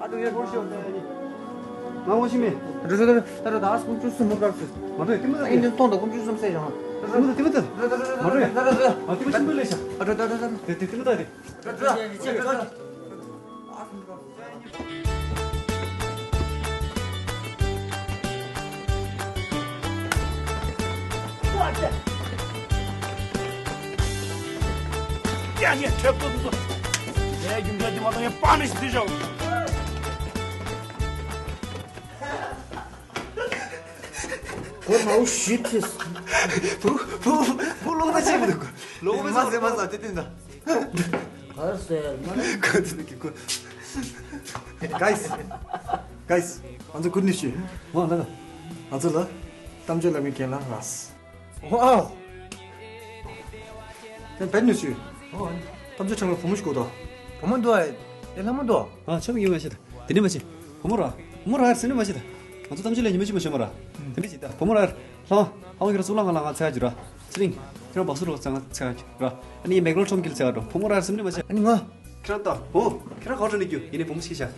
ཨ་ཏུ་ཡེ་ཧོར་ཤོ། ང་ངོ་ཤེས་མེད། རེད་རེད་རེད་རེད། ད་ཨ་སུ་ཀུན་སྤྱོད་གསུམ་མ་བཀར་སུ། མ་འགྲོ་ཡ་ལྟད་མོ་ལྟ་ཨ་ཡིན་དེ་སྟོང་དང་ཀུན་སྤྱོད་གསུམ་ཟེར་ཡང་། ལྟད་མོ་ལྟ་ལྟད་མོ་ལྟ། མ་འགྲོ་ཡ། རེད་རེད་རེད་རེད། ཨ་ལྟད་མོ་ཆེན་པོ་ལས་ཤག་རེད་རེད་རེད་རེད། དེ་དེ་ལྟ་དེ། རེད་རེད་རེད་རེད། ཡ་ཡ་ཁྱབ་ཏུ་འདུག་ཡ་རྒྱུ་འབྲས་དེ་མ་གཏོགས་ཡ་པ་ནི་ཞིག་དུས་ཤོག་གོ་མའུ་ཤི་ཐིས། བུ་བུ་བུ་ལོག་ན་ཆེ་མི་འདུག་ལོག་མི་ཟ་མ་ཟ་དེ་དེ་འདྲ། གར་སེ་མ་ན། ག་ཚོད་ཀྱི་གོ། Guys, guys, ང་ཚོ་གུར་ནས་ཤི། ང་ལ་ང་ཚོ་ལ་གཏམ་བརྗོད་ལ་མི་གན་ལ་ར་སི། ཝའོ། དེ་བེད་ནས་ཤི། གཏམ་བརྗོད་ཁྲང་ལ་བུ་མོ་ཞིག་གོ་དོ། བུ་མོ་འདུག་ཨེ། ཨེ་ལྷ་མོ་འདུག་ཨ་ཆབ་ཡོད་མ་ཤེས་ད། དེ་ནས་མ་ཤེས། བུ་མོ་ར། བུ་མོ་ར་ཟེར་ནས་མ་ཤེས་ད། ང་ཚོ་གཏམ་བརྗོད་ལ་ཉི་མ་གཅིག་མ་ཤེས་མ་ར། དེ་འདྲ་ཅིག་ད་བུ་མོ་ར། ལྷ་མོ། ཨ་མ་ཁྱེད་རང་གཙུག་ལག་ཁང་ལ་ང་ཚ་གྱུར་ར། ཚེ་རིང་། ཁྱེད་རང་བག་སུ་རོགས་ཚ་ང་ཚ་གྱུར་ར། ཨ་ནི་མེག་ལོར་ཁྲོམ་གྱི་ཚ་གྱུར་ར། བུ་མོ་ར་ཟེར་ནས་མ་ཤེས། ཨ་ནི་ང་། ཁྱེད་རང་ལྟ་བུ། ཁྱེད་རང་ག་འགྲོ་ནས་རྒྱུ་ཡིན་ནའི་བུ་མོ་ཤེས་ཤག་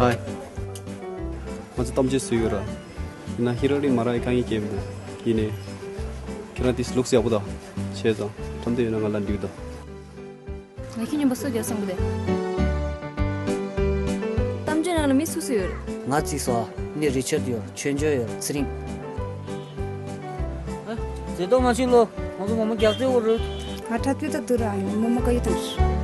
ཧའི། ང་ཚོ་གཏམ་བརྗོད་སུ་ཡོད་ར། ཡིན་ན་ཧི་རོ་རི་མ་ར་ཡི་དཀའ་ངལ་སྐྱེས་འདུག་ཡིན་ནའི། ཁྱེད་རང་དེ་ལུགས་ཡག་པོ་དང་། བྱས་ཙང་། ཁྲམ་དེ་ཡོད་ན་ང་ལ་འདྲི་དང་། ང་ཁྱི་ཉོན་པ་སུ་རྒྱག་སོང་གི་རེད། གཏམ་བརྗོད་ནང་ལ་མི་སུ་སུ་ཡོད་རེད། ང་རྩིས་སོ། ནི་རི་ཆར་ཡོད། ཆོས་འབྱོར་ཡོད། ཚེ་རིང་། ཨ། ཟེར་ཏོ་མ་ཤི་ལོ། ང་ཚོ་མོ་མོ་རྒྱག་རྩེ་འོ་རུ། ང་ཁྲ་ཏུས་ད་དུ་ར་ཡོང་མོ་མོ་ཀ་ཡོད་དང་།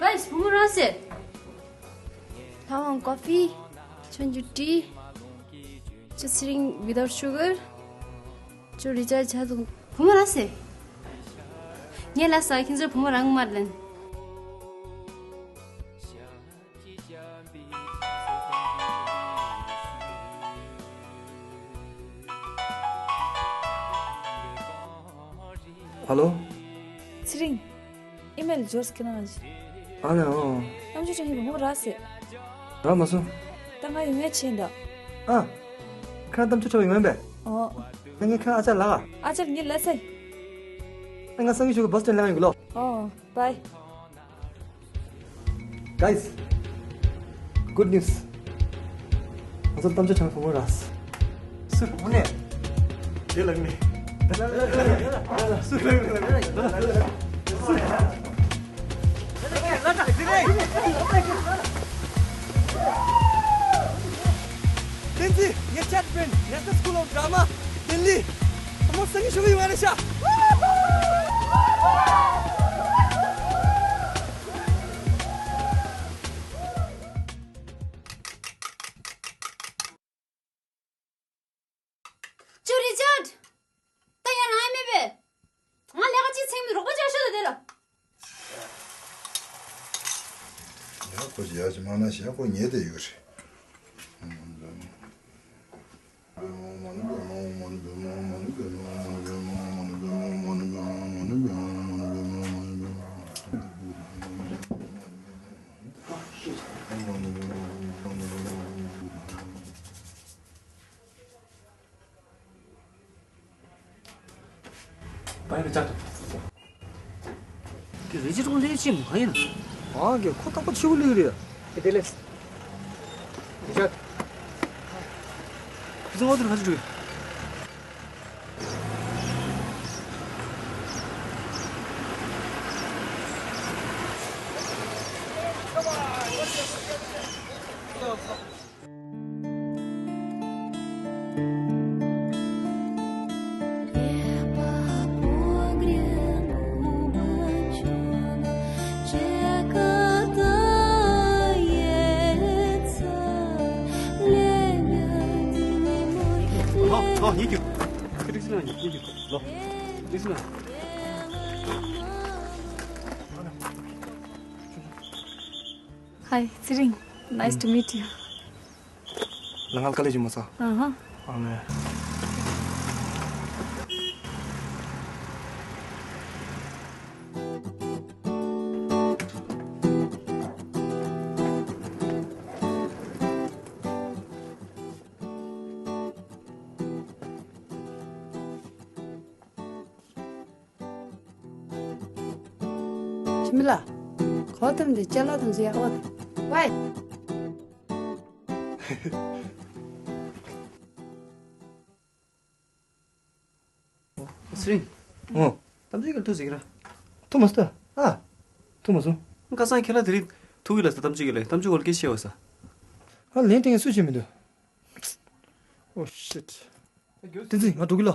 Guys, བུ་མོ་རང་ཟེར། ལྷ་དབང་ཀོ་ཕི། ཆོས་འབྱོར་ཏི། ཅོ་ཚེ་རིང་without sugar། ཅོ་རི་ཅར་ཇི་ཆ་ཚུགས། བུ་མོ་རང་ཟེར། ངས་ལབ་ས་ཁྱེད་ཚོར་བུ་མོ་རང་མར་ལེན། ཧ་ལོ། ཚེ་རིང་། ཨི་མེལ་འབྱོར་ཁྱེད་རང་ཞིག་ཨ་ནི་ཨོ། གཏམ་བརྗོད་ཀྱང་ཡིན་པ་ངོ་རག་སེ། རག་མ་སོང་། ད་ང་ཡོང་ཡ་ཆེན་ད། ཨ། ཁྱེད་རང་གཏམ་བརྗོད་འཁྲབ་ཡོང་ཡིན་པས། ཨོ། ད་ངས་ཁྱེད་རང་ཨ་ཅག་ལགས། ཨ་ཅག་ངས་ལབ་སེ། ཨ་ང་སང་ཉིན་ཞོགས་ཀྱི་བྷ་སི་སི་ཊེན་ལ་ཡོང་གི་ལོ། ཨོ། བའི། Guys, good news. ང་ཚོ་གཏམ་བརྗོད་ཁྲང་ཕོ་མོ་ར། སུ་ར་མོ་ནས། དེ་ལགས་ནས། སུ་ར་མོ་ནས། བསྟན་འཛིན། ངའི་ཆེད་དུ་National School of Drama ལྡི་ལི། ཨ་མོ་སང་ཉིན་ཞོགས་ཀྱི་ཡོང་ང་རེད་ཤག་ཅོ་རི་ཅར། ད་ཡར་ལངས་ཡ་མེད་པས། ང་ལས་ཀ་ཅིག་ཚིག་མི་རོགས་པ་ཅག་ཤོད་དང་དེ་ལ། ཡ་ཁོ་ཅི་ཡ་ཅི་མ་ན་ཤ་ཁོ་ཉལ་བསྡད་ཡོད་རེད། པའི་རི་ཅག་དེ་རི་ཅག་ཀྲུང་ལེགས་ཅིག་མ་ཡིན། ཨང་གི་ཁོ་རྟག་པར་ཆེ་བོ་ལེགས་རེད། དེ་དེ་ལེགས། རི་ཅག་ཁོ་ཚོ་ངོ་དུར་ཁ་ཆུ་འགྲོ་ཡི། ལོ། ལོ། ཉིན་རྒྱུ། ཁི་ཏིག་སི་ན་ཉིན་རྒྱུ། ལོ། ཏིག་སི་ན། Hi, ཚེ་རིང་། Nice to meet you. ལ་ངལ་དཀའ་ལས་བྱུང་མ་སོང་། ཨ་ཧ། ཨ་མེ། ཁྱིམ་ལ། གོ་ཐམ་དེ་ཅ་ལག་དང་ཟེར་ཡ་ཨོ། ཝའི། ཚེ་རིང་། ཨོ། གཏམ་རྒྱུད་ཀྱི་ཐུག་ཟིག་ར། ཐུག་མ་སོང་། ཨ། ཐུག་མ་སོང་། ཁ་སང་ཁྱེད་རང་དེ་རིང་ཐུག་གི་ལ་ས་གཏམ་རྒྱུད་ཀྱི་ལ་གཏམ་རྒྱུད་གོ་ལ་སྐད་ཆ་བཤད་བ་ས། ཨ་ལན་སྤྲད་མཁན་སུ་ཞིག་མི་འདུག Oh shit. བསྟན་འཛིན་ང་འགྲོ་གི་ལ།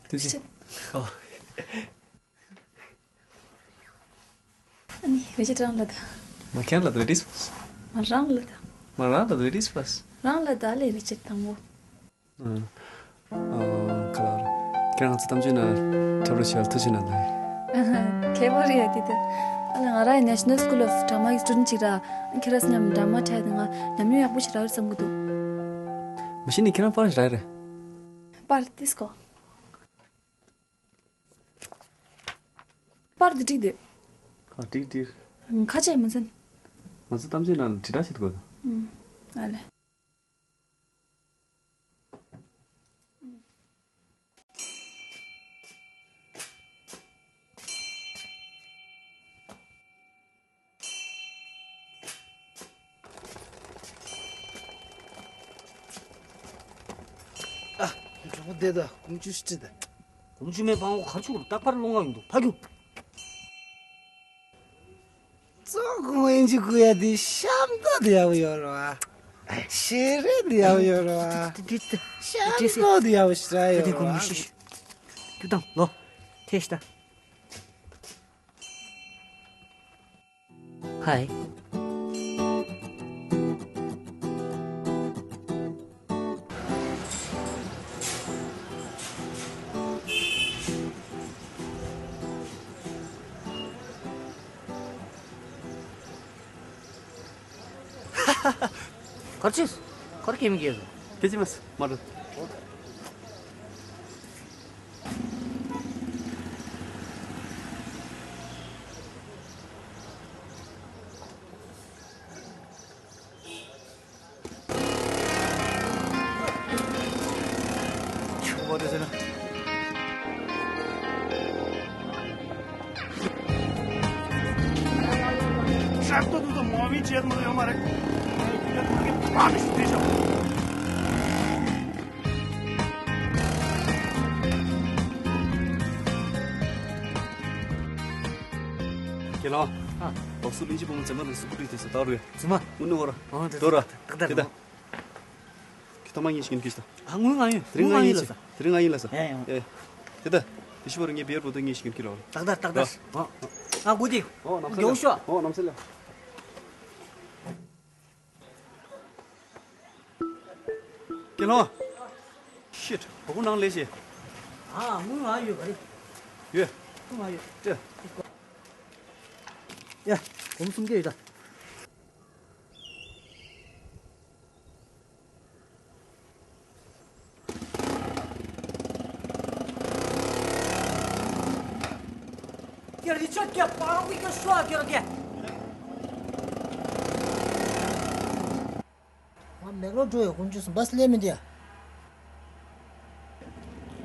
བསྟན་འཛིན། ཨོ། ཨ་ནི་རི་ཅར་རང་ལ་ད། མ་ཁྱེད་ལ་ད་རེ་ཌིས་ཕོས། མ་རང་ལ་ད། མ་རང་ལ་ད་རེ་ཌིས་ཕོས། རང་ལ་ད་ལེ་རི་ཅར་དང་པོ། ཨ། ཨ། ག་ལ་རེད། ཁྱེད་རང་ཚོ་གཏམ་རྒྱུད་ན་འཁྲབ་རོགས་བྱས་ལ་ཐུགས་རྗེ་གནང་ལ། ཨ་ཧ། ཁྱད་པར་རེད་ཡ་དེ་ལྟར། ཨ་ལ་ང་རང་ཡི་National School of Drama གི་སི་ཊུ་ཌེན་ཊི་ཅིག་ར། ཁྱེད་རང་ཚོ་མཉམ་ཌ་ར་མ་འཁྲབ་དེ་ང་ཉམས་མྱོང་ཡག་པོ་ཞིག་རག་རེད་བསམ་གི་འདུག་མ་གཞི་ནས་ཁྱེད་རང་པར་ཞིག་རག་རེད། པར་ཏིས་ཀོ། པར་འདི་འགྲིག་འདུག་ཨ་འགྲིག་འགྲིག་ཁ་ཆེ་མི་འཛིན། ང་ཚོ་གཏམ་བརྗོད་ནང་ལ་དྲིལ་བསྒྲགས་བྱེད་དགོས། ཨུམ། ཨ་ལེ། ཨ། གྲོགས་པོ་བསྡད་དང་ཀུམ་ཆུ་ཤི་དང་། ཀུམ་ཆུ་མེད་པའང་ཁ་ཆུ་རུ་རྟག་པར་ལོང་ང་ཡོང་འདུག་ཕ་རྒྱུ། ཙོག་ཁོང་ཨེན་ཇི་ཁུ་ཡ་དེ་ཤམ་ཏོ་དེ་ཡག་པོ་ཡོད་རེད་བ། ཤེས་རེད་དེ་ཡག་པོ་ཡོད་རེད་བ། ཤམ་ཏོ་དེ་ཡག་པོ་ཞེ་དྲག་ཡོད་རེད་བ། རྒྱུ་དང་ལོ། ཐེ་ཤ་ད། ཧའི། གར་ཆེས། གར་གེ་མི་གེ་སོ། སྐད་ཅིག་མ་སོ་མ་རུ། ཆུ་བ་དེ་ཟེར་ན། ཤར་ཏོ་ཏོ་ཏོ་མོ་བི་ཅེད་མོ་ཡོད་མ་རེད། ཁྱེད་ཀྱི་ཕ་མི་ཞིག་དེ་ཤོག་ཁྱེད་ལ། ཨ། འོག་སུ་ལིན་ཅི་བུ་མོ་ཚེ་མ་དང་སུ་ཀུ་ཏི་དེ་ས་ཏོ་རུ། ཚེ་མ། དངུལ་ནི་བོར། ཨ། དོ་ར། ཏག་ཏག་དེ་ད། ཁྱེད་ཐོག་མ་ངས་ཤིག་ཡིན་ཁྱེད་ད། ཨ། དངུལ་ང་ཡོད། དེ་རིང་ང་ཡིན་ལ་ས། དེ་རིང་ང་ཡིན་ལ་ས། ཡ་ཡ། ཨེ། དེ་ད། དེ་ཤི་བར་ངས་བེར་བོ་དོ་ངས་ཤིག་ཡིན་ཁྱེད་ལ། ཏག་ཏག་ཏག་ཏག་ཨ། ཨ། གུ་དེ། ཨོ་ནམ་སེ་ལ། ཡོང་ཤོག་ཨོ་ནམ་སེ་ལ། ཀེ་ལོ། ཤིཊ། བ་ཀུ་ནང་ལས་ཤེ། ཨ། དངུལ་ང་ཡོད་ག་རེ། ཡོད། དངུལ་ང་ཡོད། ཅེ། ཡ། སྒོར་མོ་སུམ་བརྒྱ་ཡོད་ད། ཀྱེ་རི་ཆར་ཀྱེ་པ་རོ་ཀྱེ་ཤོ་ཀྱེ་རོ་ཀྱེ། ང་མེག་ལོར་འགྲོ་ཡོད། དཀོན་མཆོག་གསུམ་བ་སི་ལས་མི་འདི་ཡ།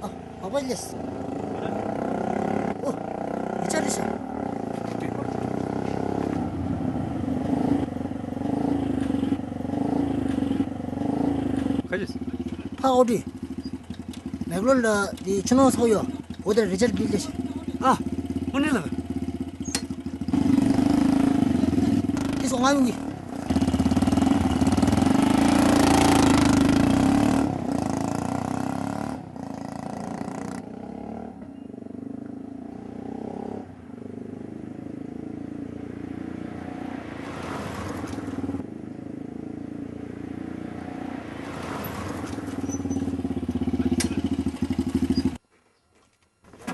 ཨ། བ་བ་ལེས། ཨོ། ཡི་ཆ་རི་ཤ། ཁ་ཅིས། ཕ་ཨོ་ཏི། མེག་ལོར་ལ་དེ་ཆུ་ནང་ཚོགས་ཡོད། འོ་དེ་རི་ཆར་བིལ་ལེས། ཨ། དངོས་གནས་ལ། དེ་སོང་ང་ཡོང་གི།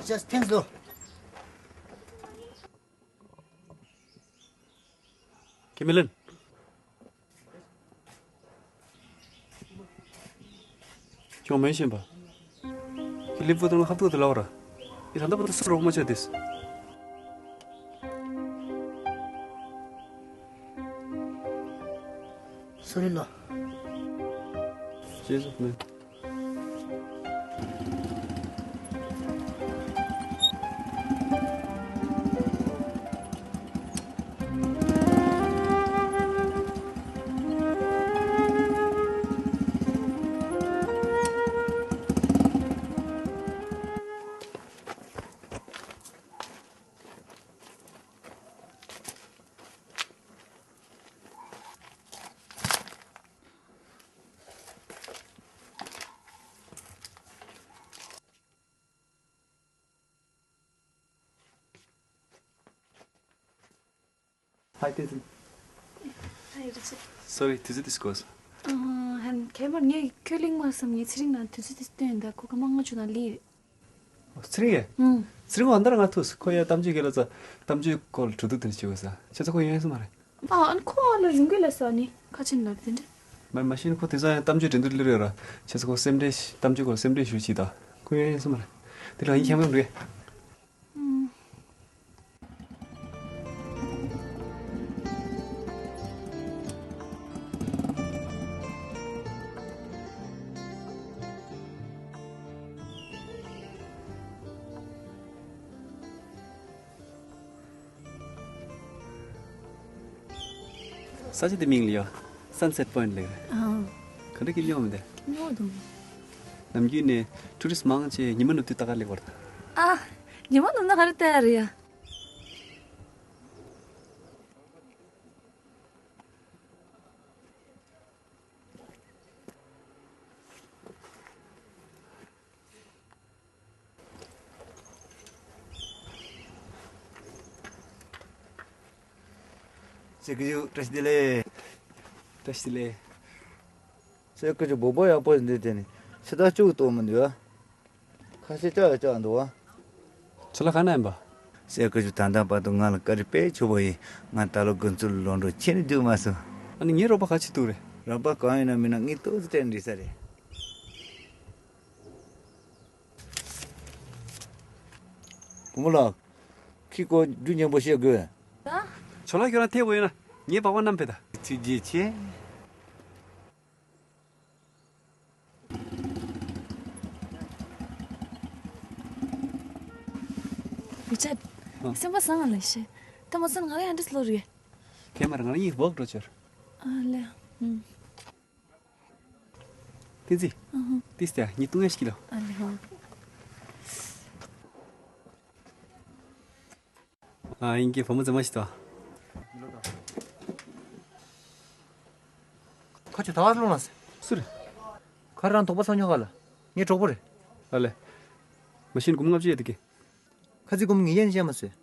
Just thanks, though. ཁྱེད་མི་ལེན། ཁྱོད་མེད་བཞིན་པ། ཁྱེད་ལིབ་བུ་དང་ཧབ་ཏུ་དུ་ལའོ་ར། ཨི་ད་ལྟ་བར་དུ་སུ་རོགས་མ་བྱས་ཏེས། སོ་རི་ལོ། ཅེས་སོགས་མེད། Hi, Tenzin. Hi, Richard. Sorry, དུས་ཚོད་འདི་སྐོར་སོང་། ཨ། ཧན། ཁྱད་པར་ངས་ཁྱོད་གླེང་མ་བསམ། ངས་ཚེ་རིང་ན་དུས་ཚོད་འདི་སྟོན་ད། ཁོ་ག་མ་ང་ཆུ་ན་ལི། ཚེ་རིང་ཡེ། ཨུམ། ཚེ་རིང་བ་འདར་ང་ཐུག་ཁོ་ཡ་གཏམ་རྒྱུད་གི་ལ་ཙ། གཏམ་རྒྱུད་སྐོར་གྲོས་བསྡུར་དེ་འདྲ་བྱེད་དགོས་ས། ཁྱེད་ཚོ་ཁོ་ཡོང་ཡ་སོང་མ་རེད། ཨ། ཨ་ནི་ཁོ་ཨ་ལ་རིང་གི་ལ་ས་ནི་ཁ་ཆེན་ལ་དེ་འདྲ། མ་མ་ཤེས་ནི་ཁོ་དེ་ཚོ་ཡང་གཏམ་རྒྱུད་འགྲན་བསྡུར་སླེབས་ཡོད་ར། ཁྱེད་ཚོ་ཁོ་སེམས་ཁྲལ་གཏམ་རྒྱུད་སྐོར་སེམས་ཁྲལ་ཞུ་ཅིག་ད། ཁོ་ཡོང་ཡ་སོང་མ་རེད། དེ་ལ་ཡིན་ཁྱམ་ཡོང་རེད། ཨུམ། ས་ཆ་དེ་མིང་ལ་ཡ། Sunset Point ལབ་རེད། ཨང་། ག་འདྲ་སྐྱིད་ཉོག་མི་འདུག་ཉོག་འདུག་ནམ་རྒྱུན་ནས་ཊུ་རི་སི་མང་ཆེ་ཉི་མ་ནུབ་དུས་ལྟ་ག་སླེབས་པ་རེད། ཨ། ཉི་མ་ནུབ་ན་ག་རེ་ལྟ་ཡ་རེད་ཡ། སེ་ཀུ་ཇུ་བཀྲ་ཤིས་བདེ་ལེགས། བཀྲ་ཤིས་བདེ་ལེགས། སེ་ཀུ་ཇུ་སྦོམ་པོ་ཡག་པོ་འདི་དེ་ནི་ཕྱི་ཟླ་བཅུ་གཏོང་མི་འདུག་ཨ། ཁ་ཤས་ལྕགས་ཡ་ལྕགས་འདུག་ཨ། ཁྱོད་ལ་ག་ན་ཡིན་པ། སེ་ཀུ་ཇུ་ད་ལྟ་བར་དུ་ང་ལ་བཀའ་དྲིན་དཔེ་ཆེ་པོ་ཡིན། ང་ད་ལོ་དགུན་ཚུལ་ལོག་འགྲོ་ཁྱེད་ནི་འཇུག་མ་སོང་། ཨ་ནི་ངའི་རོགས་པ་ག་ཅིག་འདུག་རེད། རོགས་པ་གང་ཡིན་ན་མིན་ན་ངས་ཏོག་ཙམ་སྤྲད་འགྲིག་ས་རེད། བུ་མོ་ལགས། ཁྱི་ཀོ་འབྲུ་སྙན་པོ་བཤད་དགོས། ད། ཇོ་ལགས་ཁྱོད་རང་ཐེ་བོ་ཡོད་ན་ངའི་པགས་པ་བསྣམས་ཕེབས་དང་། ཐུགས་རྗེ་ཆེ། རི་ཅར། ཨ། སེམས་པ་བཟང་ང་ལ་ཤེས། ད་མ་སོང་ང་ལ་ཡང་འདྲི་སློ་རེད། དེ་མར་ང་ལ་གཉིས་བོག་འགྲོ་ཆོར། ཨ་ལེ། ཨུམ། བསྟན་འཛིན། ཨ་ཧུ། ཏིས་ཏེ་ཉི་ཏུང་ཡ་ཤི་ལོ། ཨ་ལེ་ཧོ། ཨ་ཡིན་གྱི་བུ་མོ་མཛེས་མ་ཞིག་དང་། ཁ་ཆུ་ད་བར་ལོང་ལ་སེ། སུ་རེད། ཁ་རང་དོག་པ་ཚང་ཉོ་ག་ལ། ངའི་གྲོགས་པོ་རེད། ཨ་ལེ། མ་ཤིན་གུམ་ལྔ་བཅུ་ཡོད་དེ་གི། ཁ་ཚིག་གུམ་ངེས་ཡན་བཤད་མ་སོས།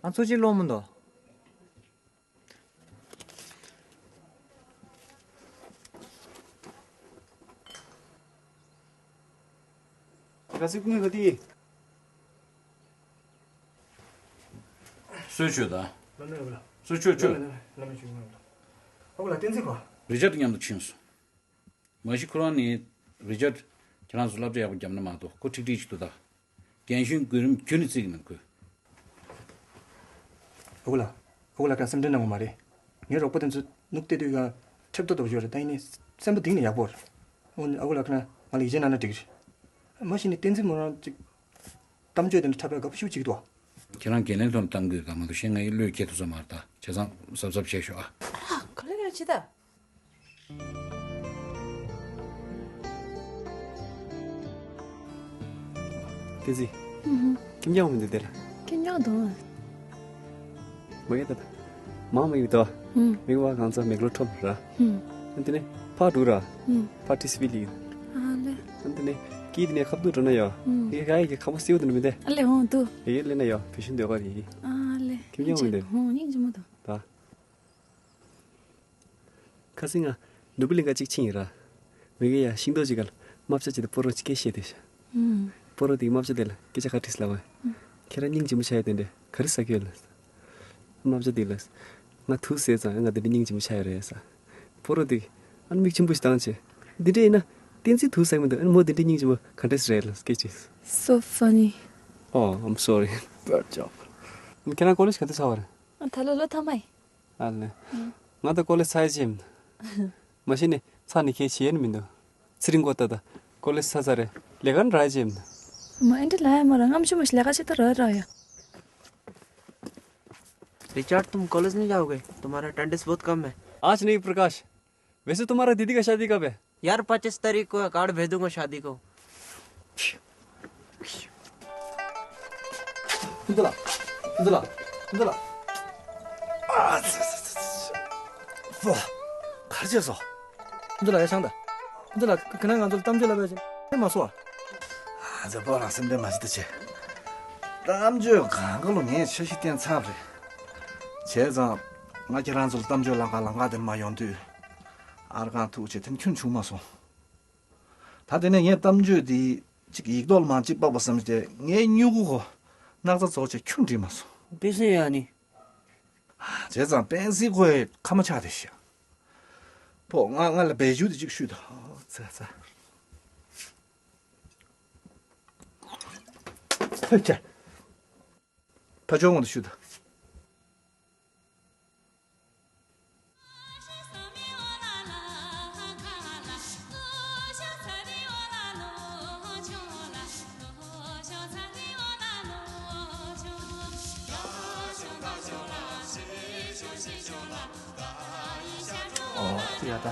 ཨ་ཚོ་ཅི་ལོང་མི་འདུག་ག་ཟིག་ཀུན་ཧ་ཏི། སུས་ཆོད་ད། ལ་མེ་ལ། སུས་ཆོད་ཆོད། ལ་མེ་ལ་མེ་ཆོད་ང་ལ། ཨ་ཁུ་ལ་བསྟན་འཛིན་ཁོ། རི་ཅར་དུ་མཉམ་དུ་ཕྱིན་སོང་། མ་གཞི་ཁོ་རང་ནི་རི་ཅར་ཁྱེད་རང་ཚོ་སློབ་གྲྭ་ཡག་པོ་བརྒྱབ་ན་མ་གཏོགས་ཁོ་ཁྲིག་ཁྲིག་ཅིག་འདུག་ད། རྒན་གཞོན་གོ་རིམ་ཁྱོན་ནས་བརྩི་གི་མེད་ཁོས། ཨ་ཁུ་ལགས། ཨ་ཁུ་ལགས་ཀྱང་སེམས་ཁྲལ་གནང་དགོས་མ་རེད། ངའི་རོགས་པ་དེ་ཚོ་ནུབ་བལྟས་དུས་ཀྱང་ཁྲེབ་ཏོག་ཏོ་ཞོར་རེད། ད་ཡིན་ནའི་སེམས་པ་གཏིང་ནས་ཡག་པོ་རེད། འོན་ཨ་ཁུ་ལགས་ཀྱིས་ང་ལ་ཡིད་ཆེས་གནང་ན་འགྲིག་གི་རེད། མ་གཞི་ནས་བསྟན་འཛིན་མོ་རང་ཅིག་གཏམ་བརྗོད་དེ་འདྲ་འཁྲབ་པའི་དགའ་པོ་ཞེ་པོ་ཅིག་འདུག་ཁྱེད་རང་འགན་ལེན་ཐོག་ནས་གཏམ་དགོས་གང་མ་གཏོགས་བཤད་ང་ཡི་བློས་འཁེལ་ཐུབ་ས་མ་རེད་ད། བྱས་ཙང་གཟབ་གཟབ་བྱས་ཤོག་ཨ། ཨ་ག་ལེ་ག་ལེ་བྱེད་ད། ཏི་ཙི། ཧུམ་ཧུམ། ཁྱིམ་རྒྱང་མི་འདུག་དེ་ལ། ཁྱིམ་རྒྱང་དང་། མ་ཡོད་ད། མ་མ་ཡོད་དོ། ཧུམ། མིག་བ་གང་ཚ་མིག་ལོ་ཁྲོམ་ར། ཧུམ། ཨ་དེ་ནས་ཕ་འགྲོ་ར། ཧུམ། ཕ་ཏི་སི་བི་ལི། ཨ་ལེ། ཨ་དེ་ནས་ཀི་དེ་ནས་ཁབ་ཏུ་འགྲོ་ན་ཡོ། ཧུམ། ཡེ་ག་ཡེ་གི་ཁ་མོ་སེའུ་དུ་ནི་མི་འདེ། ཨ་ལེ་ཧོང་དུ། ཡེ་ལེ་ན་ཡོ་བེ་ཤིན་འདོད་ག་རི། ཨ་ལེ། ཁྱིམ་རྒྱང་མི་འདུག་ཧོང་ཉིན་ཅི་མོ་དང་། ད། ཁ་སང་ང་ནོར་བུ་གླིང་ག་གཅིག་ཕྱིན་ཡིན་ར། མི་གེ་ཡ་ཤིང་ཏོག་ཅིག་ག་ལ་རྨ་བྱ་ཅིག་དང་སྤོ་རོང་ཅིག་སྐད་བཤད་དེ་ཤ། ཧུམ། སྤོ་རོང་དེ་རྨ་བྱ་དེ་ལ་སྐད་ཆ་ག་དྲིས་ལབ་བ། ཧུམ། ཁྱེད་རང་སྙིང་རྗེ་མོ་ཆགས་ཡོད་དེ་འདྲ་ག་རེ་ཟ་གི་ཡོད་ལ། རྨ་བྱ་དེ་ལ། ང་ཐུག་ཟས་ཙང་ང་དེ་འདྲ་སྙིང་རྗེ་མོ་ཆགས་ཡོད་རེད་ས། སྤོ་རོང་དེ་ཨ་ནི་མིག་ཆེན་པོ་ཞིག་བཏང་བྱས། འདི་འདྲ་ཡིན་ན་བསྟན་འཛིན་ཐུག་ཟ་གི་མི་འདུག་ཨ་ནི་མོ་དེ་འདྲ་སྙིང་རྗེ་མོ་ག་འདྲས་རེད་ལ་སྐད་ཅིག So funny. Oh, I'm sorry. Bad joke. ཁྱེད་རང་ཀོ་ལེཇ་ག་དུས་ཚར་བ་རེད། ཨ་ད་ལོ་ལོ་ཐ་མ་ཡིན། ཨ་ལེ། ང་ད་ཀོ་ལེ་ཚར་ཡ་ཅེམ། མ་གཞི་ནས་ཚར་ནས་ཁྱེད་བྱེད་ཡ་ནི་མི་འདུག་ཚེ་རིང་ཀོ་ཏ་ད་ཀོ་ལེ་ཚར་ཚར་རེད། ལས་ཀ་ནི་རག་ཡ་ཅེམ། མ་ཨེ་འདྲ་ལ་ཡ་མ་ར་ངམ་ཆུ་མ་ཞིག་ལས་ཀ་ཆེ་ད་ར་ར་ཡ། रिचर्ड, तुम कॉलेज नहीं जाओगे? तुम्हारा अटेंडेंस बहुत कम है। आज नहीं प्रकाश, वैसे तुम्हारा दीदी का शादी कब है? यार, पच्चीस तारीख को है, कार्ड भेजूंगा शादी को। ཁྱེད་ཚོ་ལ། ཁྱེད་ཚོ་ལ། ཁྱེད་ཚོ་ལ། ཨ་ཙི་ཙི་ཙི་ཙི། ཙོ། གར་བྱས་སོ། ཁྱེད་ཚོ་ལ་ཡ་ཆང་ད། ཁྱེད་ཚོ་ལ་ཁ་ན་ང་ཚོ་ལ་གཏམ་བརྗོད་ལ་བས་ཅན་ཨེ་མ་སོ། ཨ་ཙི་པོ་རང་སེམས་ཁྲལ་མ་བྱེད་ད་ཆེ། གཏམ་བརྗོད་གང་ག་ལོ་ངས་འཆར་གཞི་བཏིང་ཚར་རེད། བྱས་ཙང་ང་ཁྱེད་རང་ཚོ་ལ་གཏམ་བརྗོད་ལང་ཀ་ལང་ཀ་དེ་མ་ཡོང་དུས། ཨར་ཁང་ཐུག་བྱས་དེ་ཁྱོན་བྱུང་མ་སོང་། ད་དེ་ནས་ངས་གཏམ་བརྗོད་འདི་གཅིག་ཡིག་ཐོག་ལ་མང་གཅིག་དཔག་པ་བསམ་སྟེ་ངའི་སྨྱུ་གུ་གོ་སྣག་ཚ་ཚོགས་བྱས་ཁྱོན་འགྲིག་མ་སོང་། དཔེ་སྲིད་ཡ་ནི། བྱས་ཙང་པན་སི་ཁོའི་ཁ་མ་ཆག་དེ་ཤ། ཕོ་ང་ང་ལ་བེ་ཇུ་དེ་གཅིག་ཤུས་དང་། ཙ་ཙ། ཧོ་ཅ། ཕ་ཆོས་ངོ་དུ་ཤུ་ད། ཨོ་ཡ་ད། ད་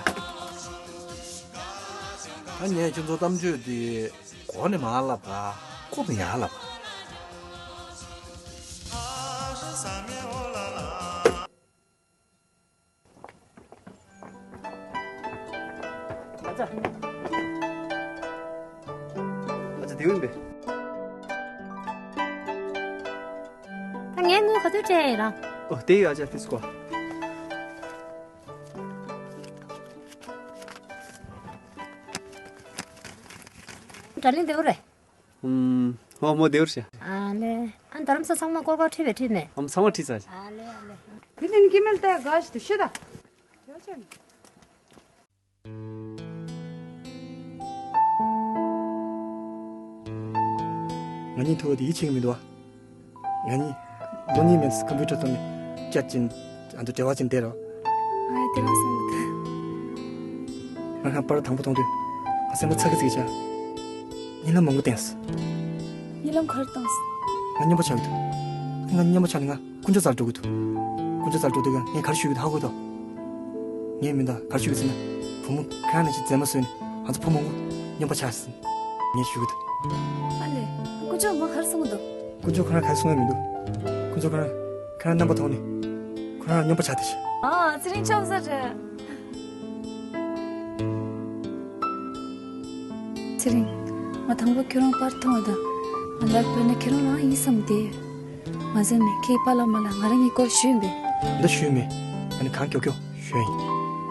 ངས་ཁྱོད་ཚོ་གཏམ་བརྗོད་འདི་གོ་ནས་མ་ལབ་ག་ཁོ་ནས་ཡ་ལབ། ཨ་ཙ། ཨ་ཙ་དེ་ཡིན་པས། ད་ངས་དངུལ་ག་ཚོད་སྤྲད་ཡིན་ར། ཨོ་དེ་ཡོད་ཨ་ཅག་དེ་སུ་གོ། དྲ་ལིང་དེ་བོ་རེད། ཨུམ། ཨོ་མོ་དེ་བོ་རེད། ཨ་ལེ། ཨ་རྡ་རམ་ས་ཚང་མ་སྐོར་སྐོར་ཁྲིད་པས་ཁྲིད་ནས། ཨམ་ཚང་མ་ཁྲིད་ཚར། ཨ་ལེ་ཨ་ལེ། དེ་ནས་ཀི་མེལ་ཏེ་ག་ཞིག་ཏུ་ཤི་ད། ང་གཉིས་ཐུག་པ་དེ་ཡིད་ཆེས་ཀྱི་མི་འདུག་བ། ང་གཉིས་ལོ་གཉིས་མིན་ཙམ་ཀམ་པུ་ཊར་ཐོག་ནས་བཅར་གྱིན་ཨ་འདྲ་འབྲེལ་བ་ཅིག་བསྡད་རོགས། ཨ་ཡེ་དེ་རང་བསམ་གྱི་འདུག་ང་ཁ་པར་དང་པོ་མཐོང་དུས་ང་སེམས་པ་ཚ་གི་ཚིག་བྱས། རྨི་ལམ་མང་པོ་བསྟན་སོང་། རྨི་ལམ་ག་རེ་བཏང་སོང་། ང་རྔན་པ་ཆག་གི་འདུག་ང་རྔན་པ་ཆག་ནས་ང་དཀོན་མཆོག་རྩར་འགྲོ་གི་འདུག་དཀོན་མཆོག་རྩར་འགྲོ་དུས་ཀྱང་ངས་ག་རེ་ཞུ་གི་འདུག་ཧ་གོ་འདུག་ངས་མི་འདུག་ག་རེ་ཞུ་གི་ཟེར་ན། བུ་མོ་གང་ནས་ཅིག་མཛེས་མ་བཟོས་ནས་ང་ཚོ་བུ་མང་པོ་རྔན་པ་ཆག་ཟིན། ངས་ཞུ་གི་འདུག་ཨ་ལས། དཀོན་མཆོག་མ་ག་རེ་གསུང་གི་འདུག་དཀོན་མཆོག་ཁོ་རང་ག་རེ་གསུང་ཡ་མི་འདུག་དཀོན་མཆོག་ཁོ་རང་ཁོ་རང་རྣམ་པ་མཐོང་ནས་ཁོ་རང་རྔན་པ་ཆག་བསྡད་ཤག་ཨ་ཚེ་རིང་ཆོག་ས་རེད། ཚེ་རིང་། ང་དང་པོ་ཁྱོད་རང་པར་མཐོང་བ་དང་། ང་ལབ་པ་ན་ཁྱེད་རང་རང་ཡིན་བསམ་བསྡད་ཡོད། མ་ཟད་ནས་ཁྱེད་པཱ་ལགས་མ་ལགས་ང་རང་གཉིས་སྐོར་ཞུས་ཡིན་པས། འདི་ཞུས་མེད། ང་ནི་གང་མགྱོགས་མགྱོགས་ཞུས་ཡིན།